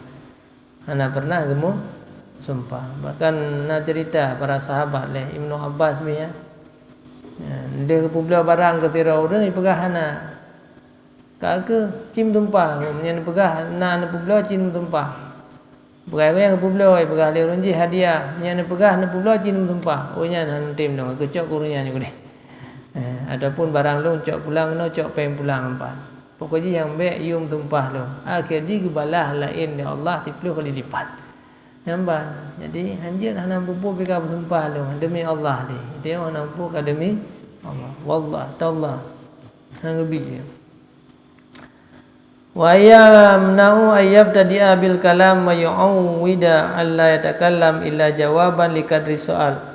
Hana pernah geumeusumpah. Bahkan na cerita para sahabat lé Ibnu Abbas pih nyan. Ya, deuh geupeubloe barang keu sidroe ureuëng, jipeugah hana. Ka keuh, cim sumpah, meunyoe neupeugah na neupeubloe, cim sumpah. Bukai nyang geupeubloe, jipeugah lé ureuëng jih hadiah, meunyoe neupeugah neupeubloe, cim sumpah. Oh, nyan hana tem dong, keucok keu ureuëng nyan nyoe deh. Eh, ataupun barang lôn cok pulang keunoe, cok péng pulang empat. Pokok jih nyang bék yum sumpah lôn. Akhé jih geubalah laén lé Allah siploh kali lipat. Nyan ban. Jadi, hanjeuet hana muphom pih ka beusumpah lôn, demi Allah deh. Itu hana muphom ka demi Allah. Wallah, tallah. Hana geubi. Wa yamna'u an yabtadi'a bil kalam wa yu'awwida an la yatakallam illa jawaban li qadri su'al.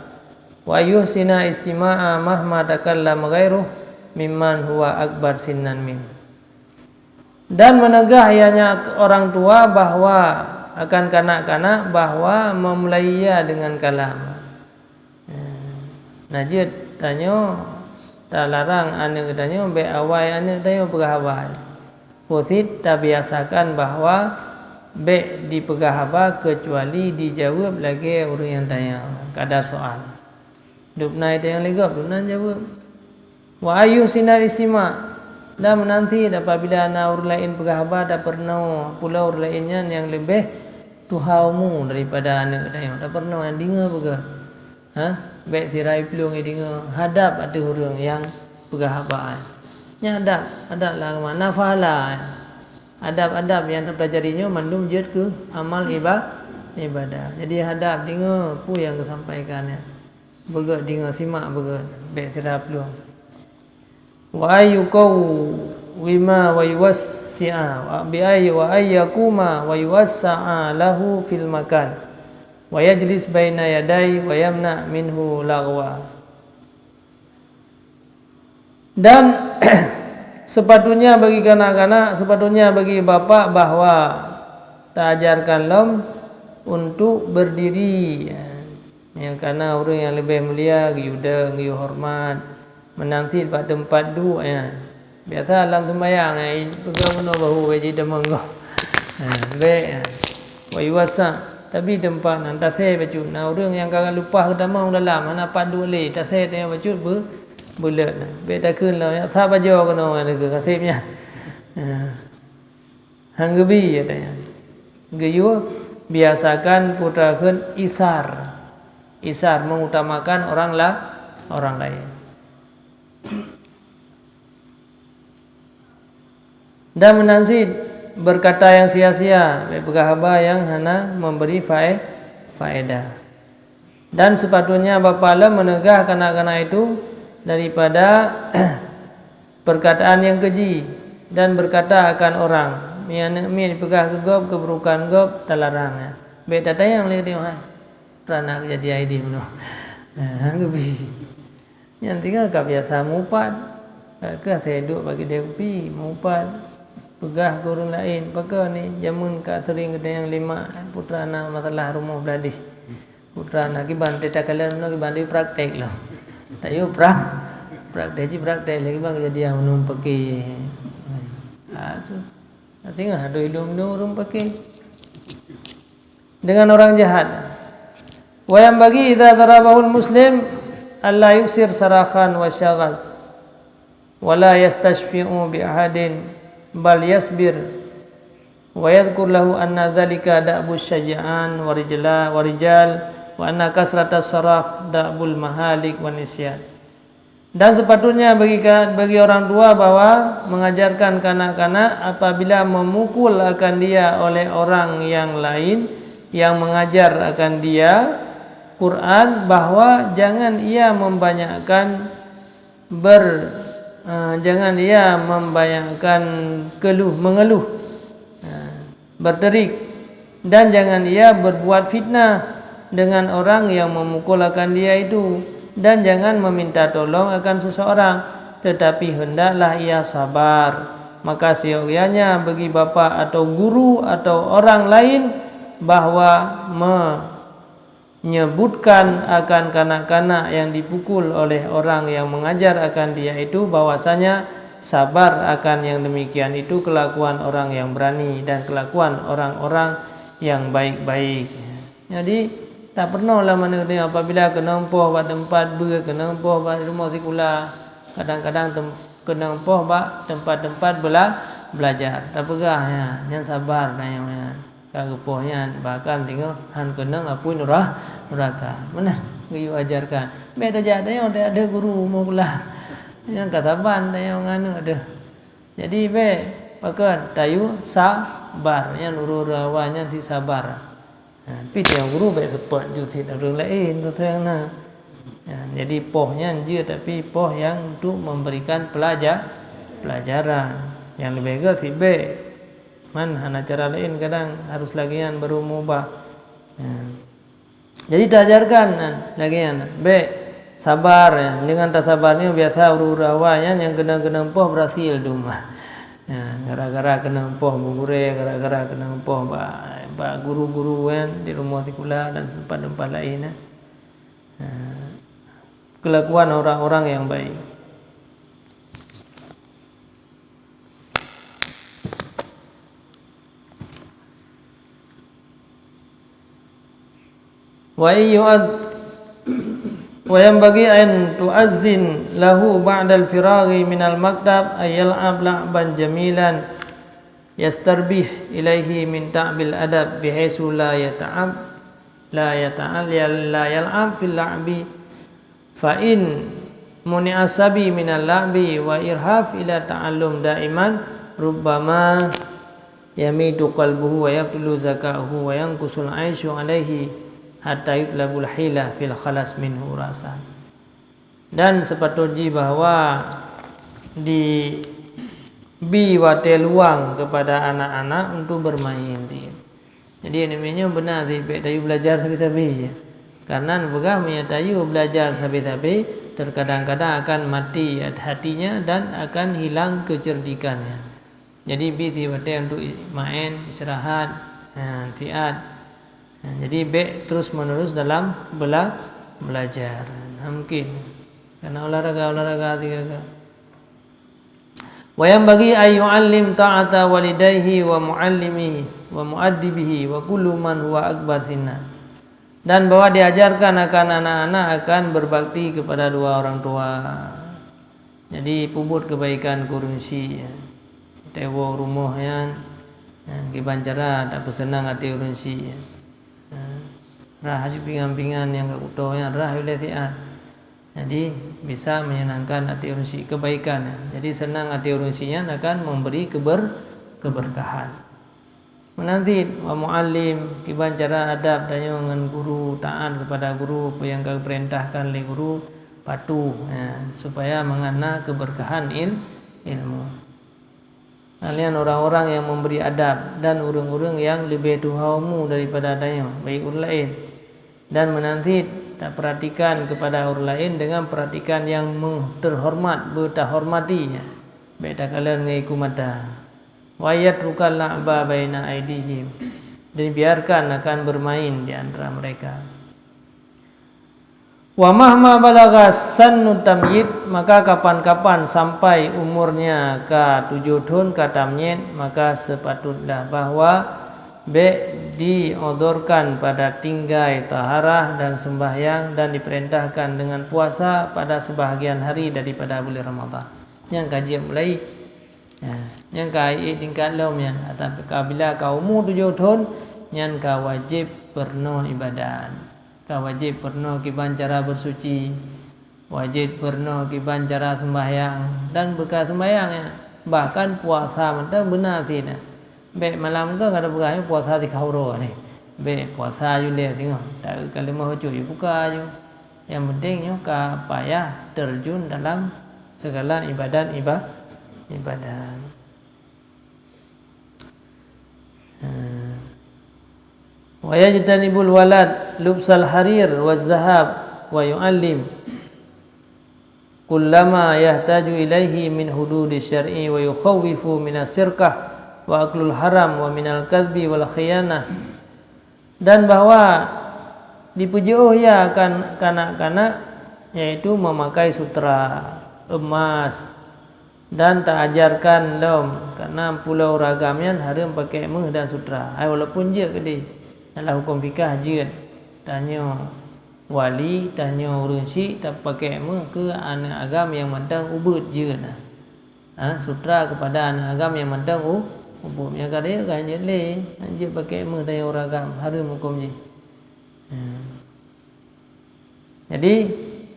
Wa yuhsina istima'a mahma takallama ghairuh mimman huwa akbar sinnan min. Dan meunegah ianya orang tua bahwa akan kanak-kanak bahwa memulai ia dengan kalam. Nah, jeuet tanyoe talarang aneuëk tanyoe bék awai aneuëk tanyoe peugah haba. Peusit tabiasakan bahwa bék dipeugah haba keucuali dijaweueb lagée ureuëng nyang tanyong, kadar soal. Dubna tanyoe lé gob, dubna jaweueb. Wa an yuhsinal istima', dan meunan cit apabila na ureuëng laén peugah haba, tapeurunoe pula ureuëng laén nyan nyang leubeh tuha umu daripada aneuëk tanyoe, tapeurunoe deungoe beugöt. Ha? Bék sira i plueng i deungoe, hadab ateueh ureuëng nyang peugah haba nyan. Nyan adab, adab lam agama, na pahala. Adab-adab nyang tapelajari nyoe mandum jeuet keu amal iba-, ibadah. Jadi hadab, deungoe peue nyang geusampaikan nyan. Beugöt deungoe, simak beugöt, bék sira plueng. Wa ayyuqawwima wa yuwassi'a, wa bi ayyi, wa ayyakuma wa yuwassa'a lahu fil makan, wa yajlis baina yadai wa yamna minhu laghwa. Dan sepatutnya bagi kanak-kanak, sepatutnya bagi bapak bahwa taajarkan lom untuk berdiri. Ya, karena ureuëng nyang leubeh mulia geuyue dong, geuyue horeumat, meunan cit bak teumpat duek nyan. Biasa lam seumayang, eh, peugah bunoe bahu bak jih tamong goh. Ha, bék, ha. Wa yuwassa', tapi teumpat nyan tasé bacut. Na ureuëng nyang ka lumpah geutamong dalam, hana pat duek lé, tasé tanyoe bacut beu-, beuleuet na. Bék takheun lom, sa pajoe keunoe ngon kaseb nyan. Ha. Han geubi, ya, tanyoe. Geuyue biasakan putra kheun isar. Isar, mengutamakan orang la-, orang lain. Dan meunan cit, berkata yang sia-sia, bèk peugah haba nyang hana memberi fae-, faedah. Dan sepatutnya bapa lé meneugah kanak-kanak itu daripada perkataan yang keji dan berkata akan orang. Mi aneuk miet peugah keu gob keuburukan gob talarang. Bèk tatanyong lé teuh, hai. Pernah jadi idéh meunoe. Nah, geubi. Nyan tinggai ka biasa mupat. Ka keuh asai duek bak keudè kupi, mupat. Peugah keu ureueng laén, pakon ni jameun ka sering geutanyong lé mak, putra na masalah rumoh bladih. Putra na kiban teuh takalon nyoe kiban teuh praktek lom. Tayue pra-, praktek cit praktek lé kiban keujadian ureueng paké. Ha, tu. Tengok ada idong-idong ureueng paké. Dengan orang jahat. Wa yanbaghi idza darabahul muslim alla yuksir sarakhan wa syaghaz, wa la yastashfi'u bi ahadin, bal yasbir, wa yadhkur lahu anna dzalika da'bu syaja'an wa rijla-, wa rijal, wa anna kasratas sarakh da'bul mahalik wa nisyan. Dan sepatutnya bagi ka-, bagi orang tua bahwa mengajarkan kanak-kanak apabila memukul akan dia oleh orang yang lain yang mengajar akan dia Quran, bahwa jangan ia membanyakkan ber-, eh, jangan ia membanyakkan keluh mengeluh. Nah, berterik, dan jangan ia berbuat fitnah dengan orang yang memukul akan dia itu, dan jangan meminta tolong akan seseorang, tetapi hendaklah ia sabar. Maka seyogyanya bagi bapa atau guru atau orang lain bahwa me-, nyebutkan akan kanak-kanak yang dipukul oleh orang yang mengajar akan dia itu bahwasanya sabar akan yang demikian itu kelakuan orang yang berani dan kelakuan orang-orang yang baik-baik. Jadi, tak pernah lah mana kata apabila keunong poh bak tempat beu, keunong poh bak rumoh sikula, kadang-kadang tem-, keunong poh bak tempat-tempat bela-, belajar. Tapeugah nyan, nyan sabar tanyong nyan. Ka geupoh nyan, bahkan singoh han keunong apui nura-, nuraka. Meunan geuyue ajarkan. Bèk tajak tanyong, tajak deuh guru rumoh sikula. Nyan ka saban tanyong ngon aneuk deuh. Jadi bèk pakon tayue sabar. Nyan ureueng-ureueng awai nyan sit sabar. Ha, pih tanyong guru bèk seupôt ju sit ureueng laén, tu nyang na. Ha, jadi poh nyan jeuet, tapi poh nyang untuk memberikan pelaja-, pelajaran. Nyang leubeh göt sit bèk. Man hana cara laén, kadang harus lagèe nyan baru meubah. Ya. Jadi taajarkan nyan lagèe nyan, bèk sabar, ya. Deungon tasabar nyoe biasa ureueng-ureueng awai nyan nyang keunong-keunong poh berhasil dumah. Ya, gara-gara keunong poh bu gurèe, gara-gara keunong poh bak, bak guru-guru kan di rumoh sikula dan tempat-tempat laén, ya. Ya. Kelakuan orang-orang yang baik. Wa in yu'ad-, wa yanbaghi an tu'azzin lahu ba'dal firaghi minal maktab ay yal'ab la'ban jamilan yastarbih ilaihi min ta'bil adab bihaitsu la yata'ab, la yata'al-, la yal'ab fil la'bi Fa in muni'a sabi minal la'bi wa irhaf ila ta'allum daiman, rubbama yamitu qalbuhu wa yabtulu zaka'uhu wa yanqusul aisyu alaihi hatta yutlabul hila fil khalas minhu ra'san. Dan sepatut jih bahwa di bi watèe luang kepada anak-anak untuk bermain. Jadi, aneuk miet nyoe beuna sit bèk tayue belajar sabe-sabe. Karena neupeugah meunyoe tayue belajar sabe-sabe, terkadang-kadang akan mati hatinya dan akan hilang kecerdikannya. Jadi, bi sit watèe untuk main, istirahat, ha, siat. Ha, jadi, bèk terus-menerus dalam bela-, belajar. Ha, mungkin. Karena olahraga-olahraga sigaga. Wa yanbaghi an yu'allim ta'ata walidaihi wa muallimihi wa muaddibihi wa kullu man huwa akbar sinna. Dan bahwa diajarkan akan anak-anak akan berbakti kepada dua orang tua. Jadi, peubuet keubaikan keu ureueng chik, ya. Teuwoe rumoh nyan, ya, kiban cara tapeuseunang até ureueng chik, ya. Rhah aju pingan-pingan nyang ka kuto nyan, rhah aju lé siat. Jadi, bisa menyenangkan até ureuëng syiek, kebaikan. Jadi, senang até ureuëng syiek nyan akan memberi keber-, keberkahan. Meunan cit, wa muallim, kiban cara adab tanyoe ngon guru, taat kepada guru, peue nyang ka geupeurintahkan lé guru, patuh, ya, supaya mangat na keberkahan il-, ilmu. Kalian orang-orang yang memberi adab dan ureuëng-ureuëng yang leubeh tuha umu daripada tanyoe, baik ureuëng laén. Dan meunan cit, taperhatikan kepada ureuëng laén dengan perhatikan yang meng-, terhormat, beutahormati, ya. Bék takalon ngon iku mata. Wa yatrukal la'ba baina aidihim. Dan biarkan akan bermain di antara mereka. Wa mahma balagha sannu tamyit, maka kapan-kapan sampai umurnya ka tujoh thon ka tamyit, maka sepatutlah bahwa bék diodorkan pada tinggai taharah dan sembahyang dan diperintahkan dengan puasa pada sebahagian hari daripada bulan Ramadhan. Nyang ka jeuet mulai, ya, nyang ka ék tingkat lom nyan, tapi kabila ka umu tujoh thon, nyan ka wajéb peurunoe ibadat. Ka wajéb peurunoe kiban cara beusuci, wajéb peurunoe kiban cara seumbahyang, dan beuka seumbahyang nyan. Bahkan puasa mantong beuna cit na. Bék malam keu ka tapeugah nyoe puasa sikahuro nyoe. Bék, puasa aju lé singoh. Taeu ka leumoh bacut aju buka aju. Nyang penting nyoe ka payah terjun dalam segala ibadat-iba-, ibadat. Hmm. Wa yajtanibul walad lubsal harir waz zahab wa yu'allim kullama yahtaju ilaihi min hududi syar'i wa yukhawwifu minas sirqah wa aklul haram wa minal kadhbi wal khiyanah. Dan bahwa dipeujeuôh ia akan kanak-kanak, yaitu memakai sutra, emas, dan taajarkan lom, karena pulo ureuëng agam nyan hareuem pakai méuh dan sutra. Hai walaupun jeuet keudeh, dalam huköm fikah jeuet. Tanyoe wali, tanyoe ureuëng syiek tapakai méuh keu aneuëk agam nyang mantong ubeuet jeuet na. Ha, sutra kepada aneuëk agam nyang mantong u-, ubeuet. Nyang ka deuh ka jeuet lé, jeuet pakai méuh tanyoe ureuëng agam, hareuem huköm jih. Hmm. Jadi,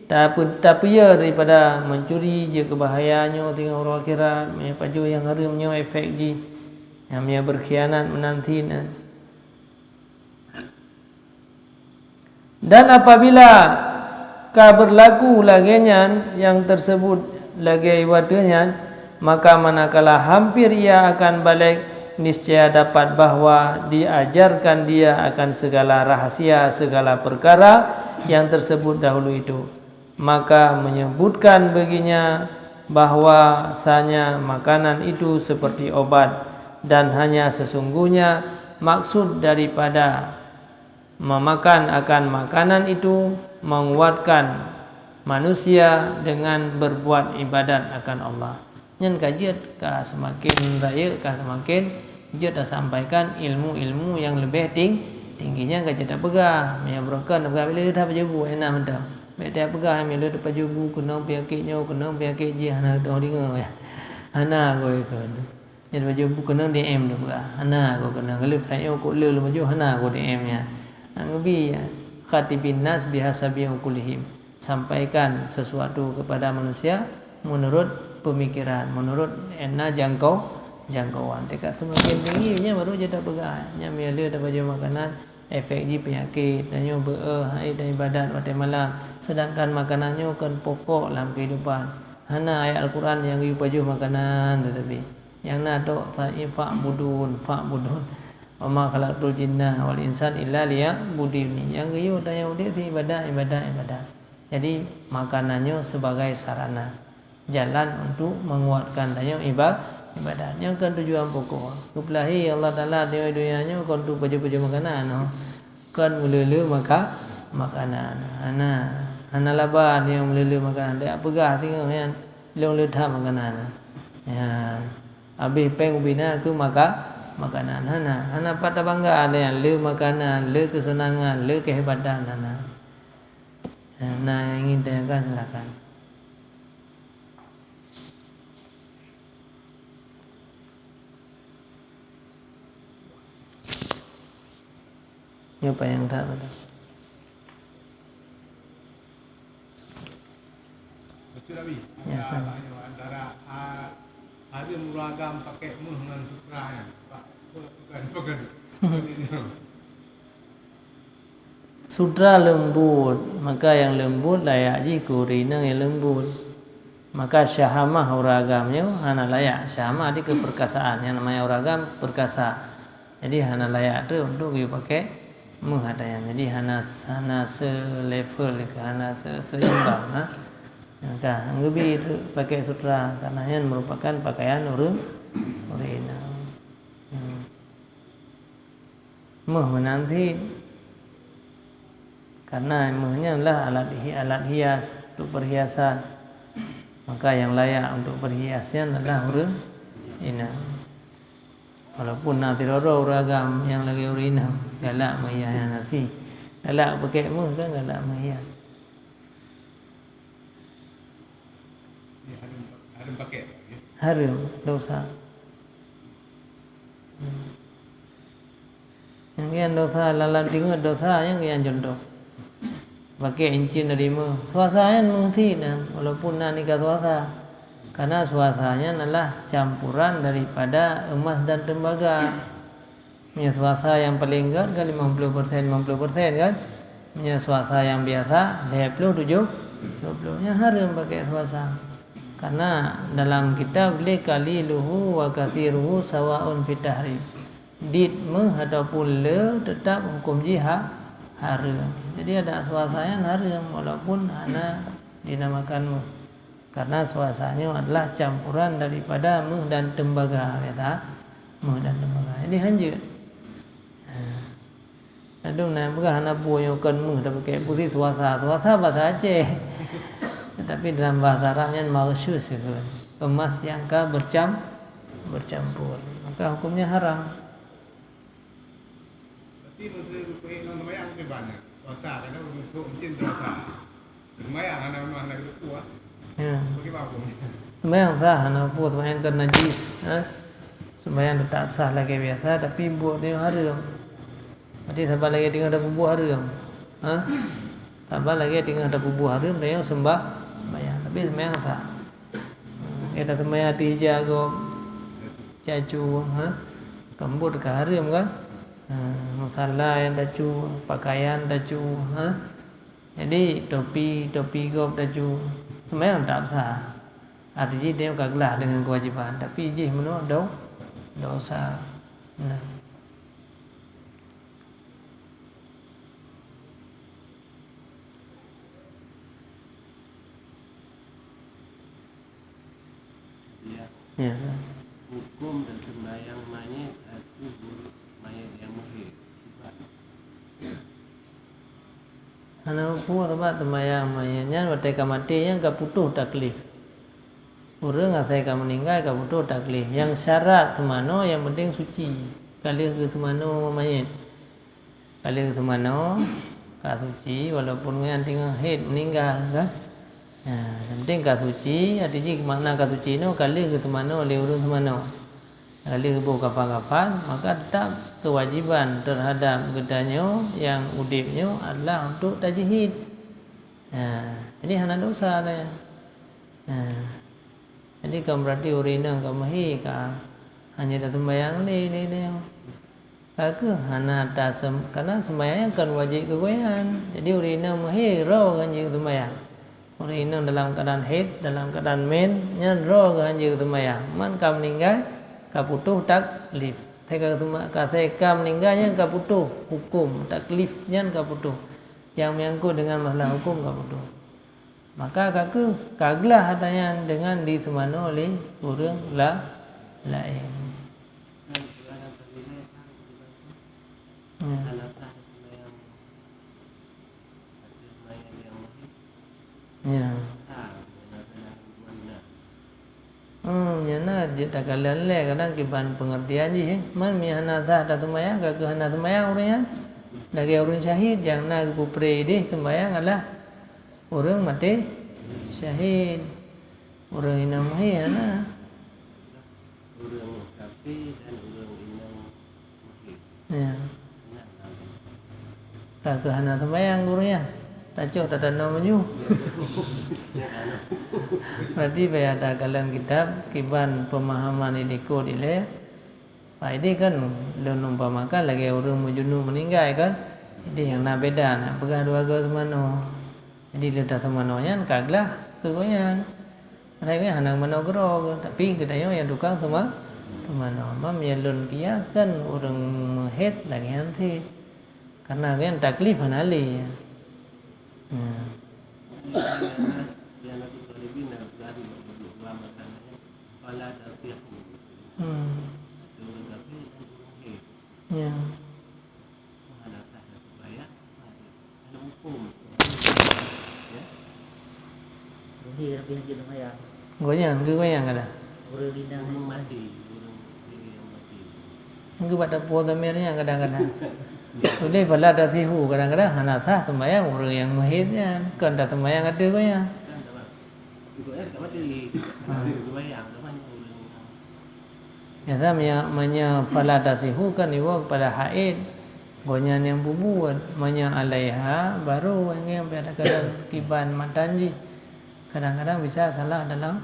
tape-, tapeuyeuh daripada mencuri, jeuet keu bahaya nyoe singoh uroe akhirat, meunyoe pajoh nyang hareuem nyoe efek jih, nyang meunyoe beurkhianat meunan cit. Dan apabila ka beurlaku lagée nyan nyang teuseubut lagée watée nyan, maka manakala hampir ia akan balek, niscaya dapat bahwa diajarkan dia akan segala rahasia segala perkara yang tersebut dahulu itu. Maka menyebutkan baginya bahwasanya makanan itu seperti obat, dan hanya sesungguhnya maksud daripada memakan akan makanan itu menguatkan manusia dengan berbuat ibadat akan Allah. Nyan ka jeuet ka seumaken rayeuk, ka seumaken jeuet tasampaikan ilmu-ilmu nyang leubeh ting-, tinggi. Nyan ka jeuet tapeugah, meunyoe beureukan tapeugah, "Bila lheueh tapajoh bu, hana mantong." Bék tapeugah, "Meunyoe lheueh tapajoh bu, keunong peunyakét nyoe, keunong peunyakét jih," hana teurimong ya. Hana goe keu. Nyan pajoh bu keunong D M lôn peugah. Hana goe keunong. Galeup sayang kok le lôn pajoh, hana goe D M nyan. Nak ngeubi, ya. Khatibin nas bihasabi uqulihim. Sampaikan sesuatu kepada manusia menurut pemikiran, menurut na jangkau, jangkauan. Tingkat semakin tinggi, nyan baru jeuet tapeugah. Nyan meunyoe le tapajoh makanan, efek jih peunyakét, tanyoe beu-, hai dan ibadat watée malam. Sedangkan makanan nyoe kon pokok lam kehidupan. Hana ayat Al-Quran nyang geuyue pajoh makanan, tetapi nyang na tok fa-, fa'budun, fa'budun. Wa ma khalaqtul jinna wal insan illa liya'buduni. Nyang geuyue tanyoe udeb cit ibadat, ibadat, ibadat. Jadi, makanan nyoe sebagai sarana, jalan untuk menguatkan tanyoe iba-, ibadat. Nyoe kon tujuan pokok. Geupeulahé Allah Taala di donya nyoe kon untuk pajoh-pajoh makanan, noh. Kon meuleu-leu maka-, makanan. Hana, hana laba nyang meuleu-leu makanan. Dak peugah singoh nyan, lôn le that makanan. Ya. Habéh péng ubé na keu maka-, makanan. Hana, hana pat tabangga nyan le makanan, le keuseunangan, le keuhebatan, hana. Na nyang ingin tanyakan, silakan. Nyoe panyang that beutôi. Ya, sama. Antara, ah, hareuem ureueng agam pakai meuh ngon sutra nyan. Pak, bukan, bukan. Sutra leumbut, maka nyang leumbut layak jih keu ureueng inong nyang leumbut. Maka syahamah ureueng agam nyoe hana layak. Syahamah di keupeurkasaan, nyang namanya ureueng agam peurkasa. Jadi hana layak teuk untuk geupakè meuh ata nyan. Jadi hana, hana selevel, hana se-, seimbang, ha. Maka geubri pakè sutra, karena nyan merupakan pakaian ureueng, ureueng inong. Hmm. Meuh meunan cit. Karena meuh nyan lah alat hi-, alat hias, untuk perhiasan. Maka nyang layak untuk perhias nyan adalah ureueng inong. Walaupun na sidroe-droe ureueng agam nyang lagèe ureueng inong, galak meuhias nyan na si. Galak pakè meuh kan galak meuhias. Hareuem, dosa. Hmm. Nyang nyan dosa, lam-lam teungeut dosa, nyang nyan contoh. Pakè cincin dari meuh. Suasa nyan meuh cit nyan, walaupun na nika suasa. Karena suasa nyan adalah campuran daripada emas dan tembaga. Meunyoe suasa nyang paleng gèt kan lima puluh persen, lima puluh persen kan. Meunyoe suasa nyang biasa, lhèe ploh, tujoh ploh. Nyan hareuem pakè suasa. Karena dalam kitab lé qaliluhu wa katsiruhu sawaun fit tahrim. Dit meuh ataupun le tetap huköm jih ha-, hareuem. Jadi adak suasa nyan hareuem walaupun hana dinamakan meuh. Karena suasa nyoe adalah campuran daripada meuh dan tembaga, biasa. Meuh dan tembaga. Jadi hanjeuet. Ha. Ladôm na peugah hana peue nyoe kon meuh, tapi keu pusih suasa. Suasa bahasa Aceh. Tapi dalam bahasa Arab nyan maghsyush, emas yang ka bercam-, bercampur. Maka hukumnya haram. Berarti masa rukuk inong sembahyang kiban, puasa, kadang rukuk mungkin puasa. Sembahyang hana, hana rukuk, ah. Ya. Bagaimana hukumnya? Sembahyang sah, hana peue, sembahyang kan najis, ha? Sembahyang tetap sah lagèe biasa, tapi buet nyoe hareuem. Berarti saban lagèe teungoh tapeubuet hareuem. Ha? Saban lagèe teungoh tapeubuet hareuem, dan nyoe sembah-, sembahyang. Tapi sembahyang sah. Kita sembahyang di hija gob, cacu, ha? Kambot ka hareuem kan? Ha, musala nyang tacu, pakaian tacu, ha? Jadi topi, topi gob tacu, sembahyang tak sah. Arti jih dia ka glah dengan kewajiban, tapi jih meunoe do-, dosa. Nah. Ya. Ya. Hukum dan sembahyang mayit atau guru mayit yang meuhé. Hana peue sabab sembahyang mayit nyan watèe ka maté nyan ka putôh taklif. Ureueng asai ka meuninggai ka putôh taklif. Nyang syarat seumanoe nyang penting suci. Ka lheueh geuseumanoe mayit. Ka lheueh seumanoe ka suci walaupun nyan teungoh haid meuninggai kan. Nah, nyang penting ka suci, arti jih makna ka suci nyoe ka lheueh geuseumanoe lé ureueng seumanoe. Ka lheueh geuboh kafan-kafan, maka tetap keuwajiban teuhadap geutanyoe nyang udép nyoe adalah untuk tajeuhid. Nah, jadi hana dosa nyan. Nah, jadi kan berarti ureueng inong ka meuhé ka hana taseumbahyang lé, lé, lé. Ka keuh hana tasem-, karena seumbahyang nyan kan wajéb keu gobnyan. Jadi ureueng inong meuhé roe ngon jeuet seumbahyang. Ureueng inong dalam keuadaan haid, dalam keuadaan men, nyan roe geuh han jeuet seumbahyang. Man ka meuninggai, ka putôh taklif. Asai ka seumba-, ka asai ka meuninggai nyan ka putôh huköm, taklif nyan ka putôh. Nyang meunyangkot dengan masalah huköm ka putôh. Maka ka keuh ka glah ata nyan deungon diseumanoe lé ureueng la-, laén. Ya. Ya. Hmm, nyan na jeuet takalon lé, kadang kiban pengertian jih, eh. Man meunyo hana sah taseumbahyang, ka keuh hana seumbahyang ureueng nyan. Lagèe ureueng syahid nyang na geupeupré idéh seumbahyang adalah ureueng maté syahid. Ureueng inong meuhé hana. Ureueng kafé dan ureueng inong meuhé. Ya. Ka keuh hana seumbahyang ureueng nyan. Tacok tatanom meunyoe. Berarti payah takalon kitab kiban pemahaman idikot ilée. Pak idéh kan lôn umpamakan lagée ureuëng meujunub meuninggai kan. Jadi nyang na beda na peugah dua goe seumanoe. Jadi lôn taseumanoe nyan ka glah keu gobnyan. Padahai gobnyan hana manoe keudroe, tapi geutanyoe nyang tukang seuma-, seumanoe. Mam nyang lôn kias kan ureuëng meuhét lagée nyan cit. Karena gobnyan taklif hana lé. Hmm. Hmm. Ya. Gobnyan, geu gobnyan kadang. Geu bak tapuo dhamir nyan kadang-kadang. Tuléh fala tasihu kadang-kadang hana sah sembahyang ureuëng nyang meuhét nyan, kon taseumbahyang ateueh gobnyan. Biasa meunyoe, meunyoe fala tasihu kan iwoe keupada haid, gobnyan nyang peubuet. Meunyoe alaiha, baru nyang payah takalon kiban matan jih. Kadang-kadang bisa salah dalam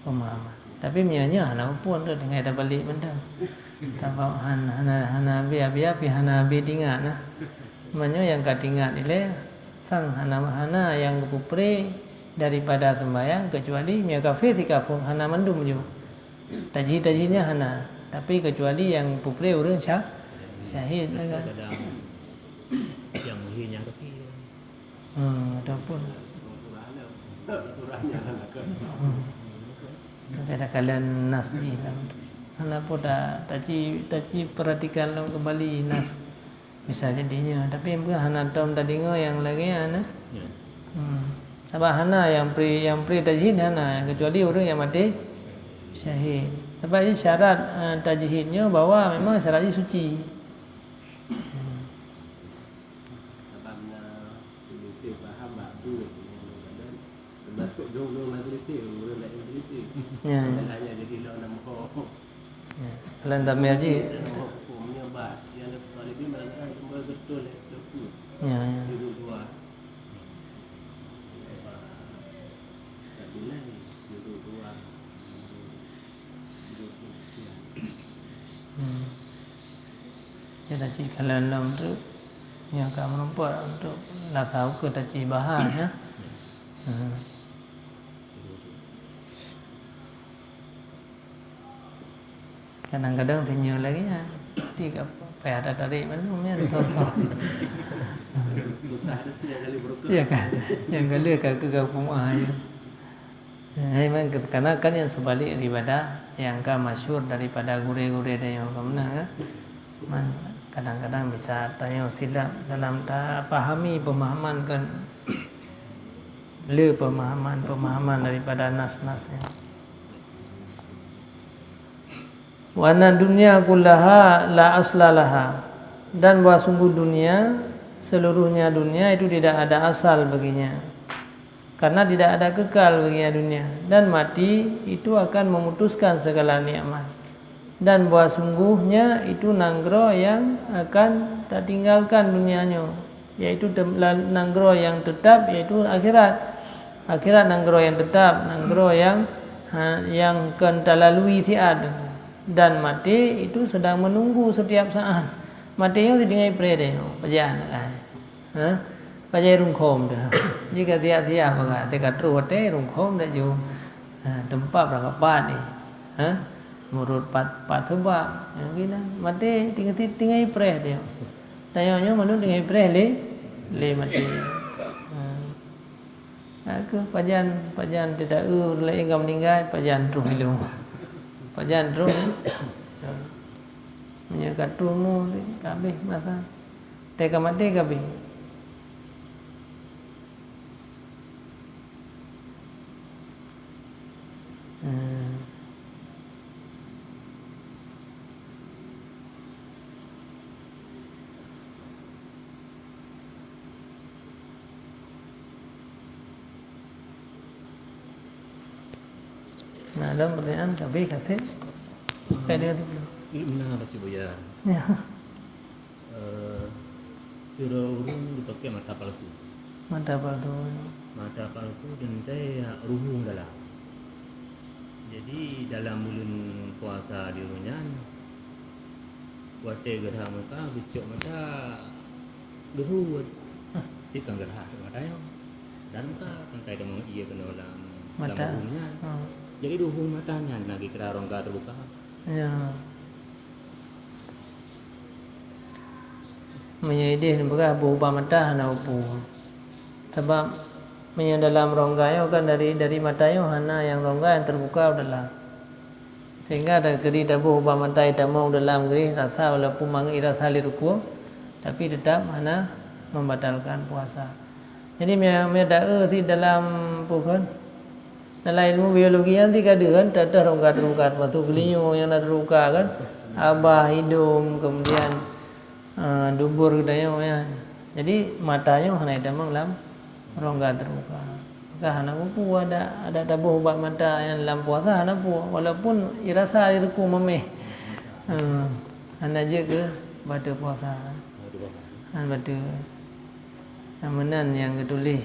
pemahaman. Tapi meunyoe nyoe hana muphom tu, tinggai tabalek mantong. Sabab han-, hana, hana habéh, habéh, habéh, hana habéh teuingat nah. Meunyoe nyang ka teuingat ilée, sang hana, hana nyang geupeupreh daripada seumbahyang, keucuali meunyoe kafé sikafé hana mandum ju. Tajhid-tajhid nyan hana, tapi keucuali nyang peupreh ureuëng sya-, syahid kan. Kadang nyang meuhé nyang kafé. Hmm, ataupun. Hmm. Kadang-kadang nas jih lah. Hana po ta-, taci, taci perhatikan lom kembali nas. Bisa jadi nyoe, tapi meupeue hana tom tadeungoe nyang lagée nyan, eh? Ya. Hmm. Sabab hana nyang pri, nyang pri tajhid hana, kecuali ureuëng nyang maté syahid. Sabab jih syarat, eh, tajhid nyoe bahwa memang syarat jih suci. Hmm. Sabab na Beutôi paham bak buet nyang lôn gadang, teumasok dong-dong na kritik, ureuëng laén kritik. Ya, ya. Hanya jadi lôn na meuho. Ya. Lôn dhamir jih. Lôn na meuho huköm nyoe bah, nyang lôn Talibin barangkali teuma beutôi lé, beutôi. Ya, ya. Dua-dua. Tapi lain, dua-dua. Hmm. Ya, taci kalon lom tu, nyoe ka meurumpok untuk lasau keu taci bahas, ya. Hmm. Kadang-kadang sinyoe lagi, ya. Tapi ka payah tatarek bandum, ya, betul-betul. Ya kan? Nyang ka lheueh ka keu ka peumeu'ah, ya. Hai man, karena kan nyang seubalik daripada nyang ka masyhur daripada gurée-gurée tanyoe ka meunan, kan? Man, kadang-kadang bisa tanyoe silap dalam tapahami pemahaman kan, le pemahaman-pemahaman daripada nas-nas nyan. Wa anna dunya kullaha la asla laha, dan bahwa sungguh dunia, seluruhnya dunia itu tidak ada asal baginya. Karena tidak ada kekal baginya dunia, dan mati itu akan memutuskan segala nikmat. Dan bahwa sungguhnya itu nanggroe yang akan tatinggalkan dunia nyoe, yaitu tem-, la-, nanggroe yang tetap, yaitu akhirat. Akhirat nanggroe yang tetap, nanggroe yang, ha, yang kon talalui siat. Dan maté itu sedang menunggu setiap saat. Maté nyoe sidingai preh deh, pajan, ha? Pajan rungkhom deh. Jika siap-siap, maka teuka troh watée rungkhom dak ju. Ha, teumpat bak pat ni. Ha? Meurot pat, pat seubak. Nyang gina, maté tinggai, tinggai preh deh. Tanyoe nyoe mandum tinggai preh lé, lé maté. Ha. Aku pajan, pajan tidak, eh, ureuëng laén ka meuninggai, pajan troh ilong. Pajan troh, eh. Meunyoe ka troh mu, ka habéh masa. Teuka maté ka habéh. Hmm. Nah, lom pertanyaan, tapi kasih. Kayak dia tu. Ini benar, Pak Buya. Ya. Eh, sidroe ureuëng jipaké mata palsu. Mata palsu. Mata palsu teuntèe ruhueng dalam. Jadi, dalam buleuen puasa di uroe nyan, watèe geurhah muka, geucok mata, geusuet. Hah, di kan geurhah mata nyoe. Dan muka, kan ka tamong ie keunoe lam, lam mata. Ruhueng nyan. Ha. Jadi, ruhueng mata nyan lagèe kira rongga teubuka. Ya. Meunyoe idéh neupeugah boh ubat mata hana peue. Sabab meunyoe dalam rongga nyoe kan dari, dari mata nyoe hana nyang rongga nyang teubuka u dalam. Sehingga keudéh taboh ubat mata itamong u dalam keudéh rasa, walaupun mangat rasa lé rukueng, tapi teutap hana membatalkan puasa. Jadi, mia, mia taeu cit dalam, peue kon, dalam ilmu biologi nyan cit ka deuh kan, teuh rongga teubuka, termasuk geulinyueng nyang na teubuka kan, abah, idong, kemudian, eh, dubur geutanyoe nyan. Jadi, mata nyoe hana itamong lam rongga teubuka. Maka hana peue-peue adak, adak taboh ubat mata nyang lam puasa hana peue, walaupun irasa iruku mamèh. Eh, hana jeuet keu bateue puasa. Hana bateue. Nah, meunan nyang geutuléh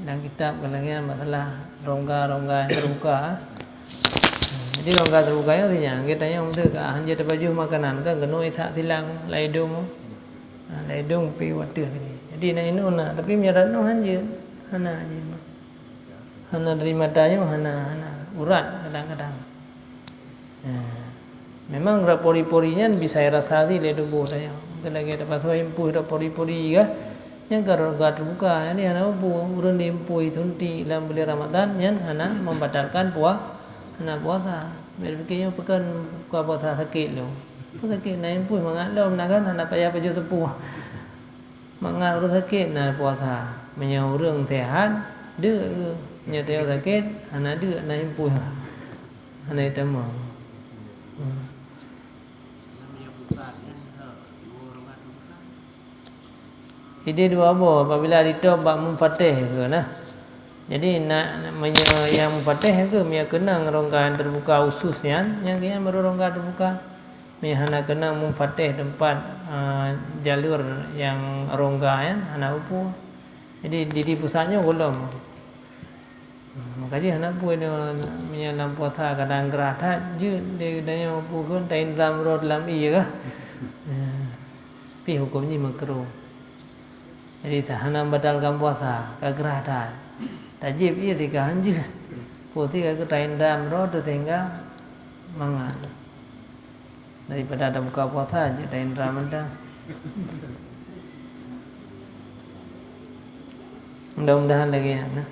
lam kitab, ka lagèe nyan masalah rongga-rongga nyang teubuka. Jadi, rongga teubuka nyoe si nyan, geutanyoe meuteuka, hanjeuet tapajoh makanan, kan keunoe isak silang, lam idong. Ha, lam idong pih u ateueh tadi. Jadi, na inoe na, tapi meunyoe rot nyoe hanjeuet. Hana hanjeuet. Hana dari mata nyoe, hana, hana. Urat kadang-kadang. Nah, memang pori-pori nyan bisa irasa cit lé tuboh tanyoe. Mungken lagèe tapasoe impoi pori-pori kah, nyan ka rot ka teubuka. Jadi hana peue, ureueng di impoi suntik lam buleuen Ramadhan nyan hana membatalkan pua-, hana puasa. Bèk pikée nyoe peue kon buka puasa sakét lom. Peue sakét, na impoi mangat lom na kan, hana payah pajoh seupôt. Mangat ureueng sakét na puasa. Meunyoe ureueng seuhat, deuk. Meunyoe tanyoe sakét, hana deuk, na impoi. Hana itamong. Hmm. Idéh dua boh, apabila ditôb bak munfatih tu nah. Jadi, na, meunyoe nyang munfatih tu, meunyoe keunong rongga nyang teubuka usus nyan, nyan keuh nyan baru rongga teubuka. Meunyoe hana keunong munfatih teumpat, a, jalur nyang rongga nyan, hana peue-peue. Jadi, di, di pusat nyoe gohlom. Maka jih hana peue nyoe, meunyoe lam puasa kadang grah that, jeuet lé geutanyoe peue kon, taindram rot lam ié kah. Pih huköm jih makruh. Jadi, hana membatalkan puasa, ka grah that. Tajieb ié sih ka hanjeuet. Peue sih ka taindram rot sehingga mangat. Daripada tabuka puasa, jeuet taindram mantong. Mudah-mudahan lagèe nyan, nah.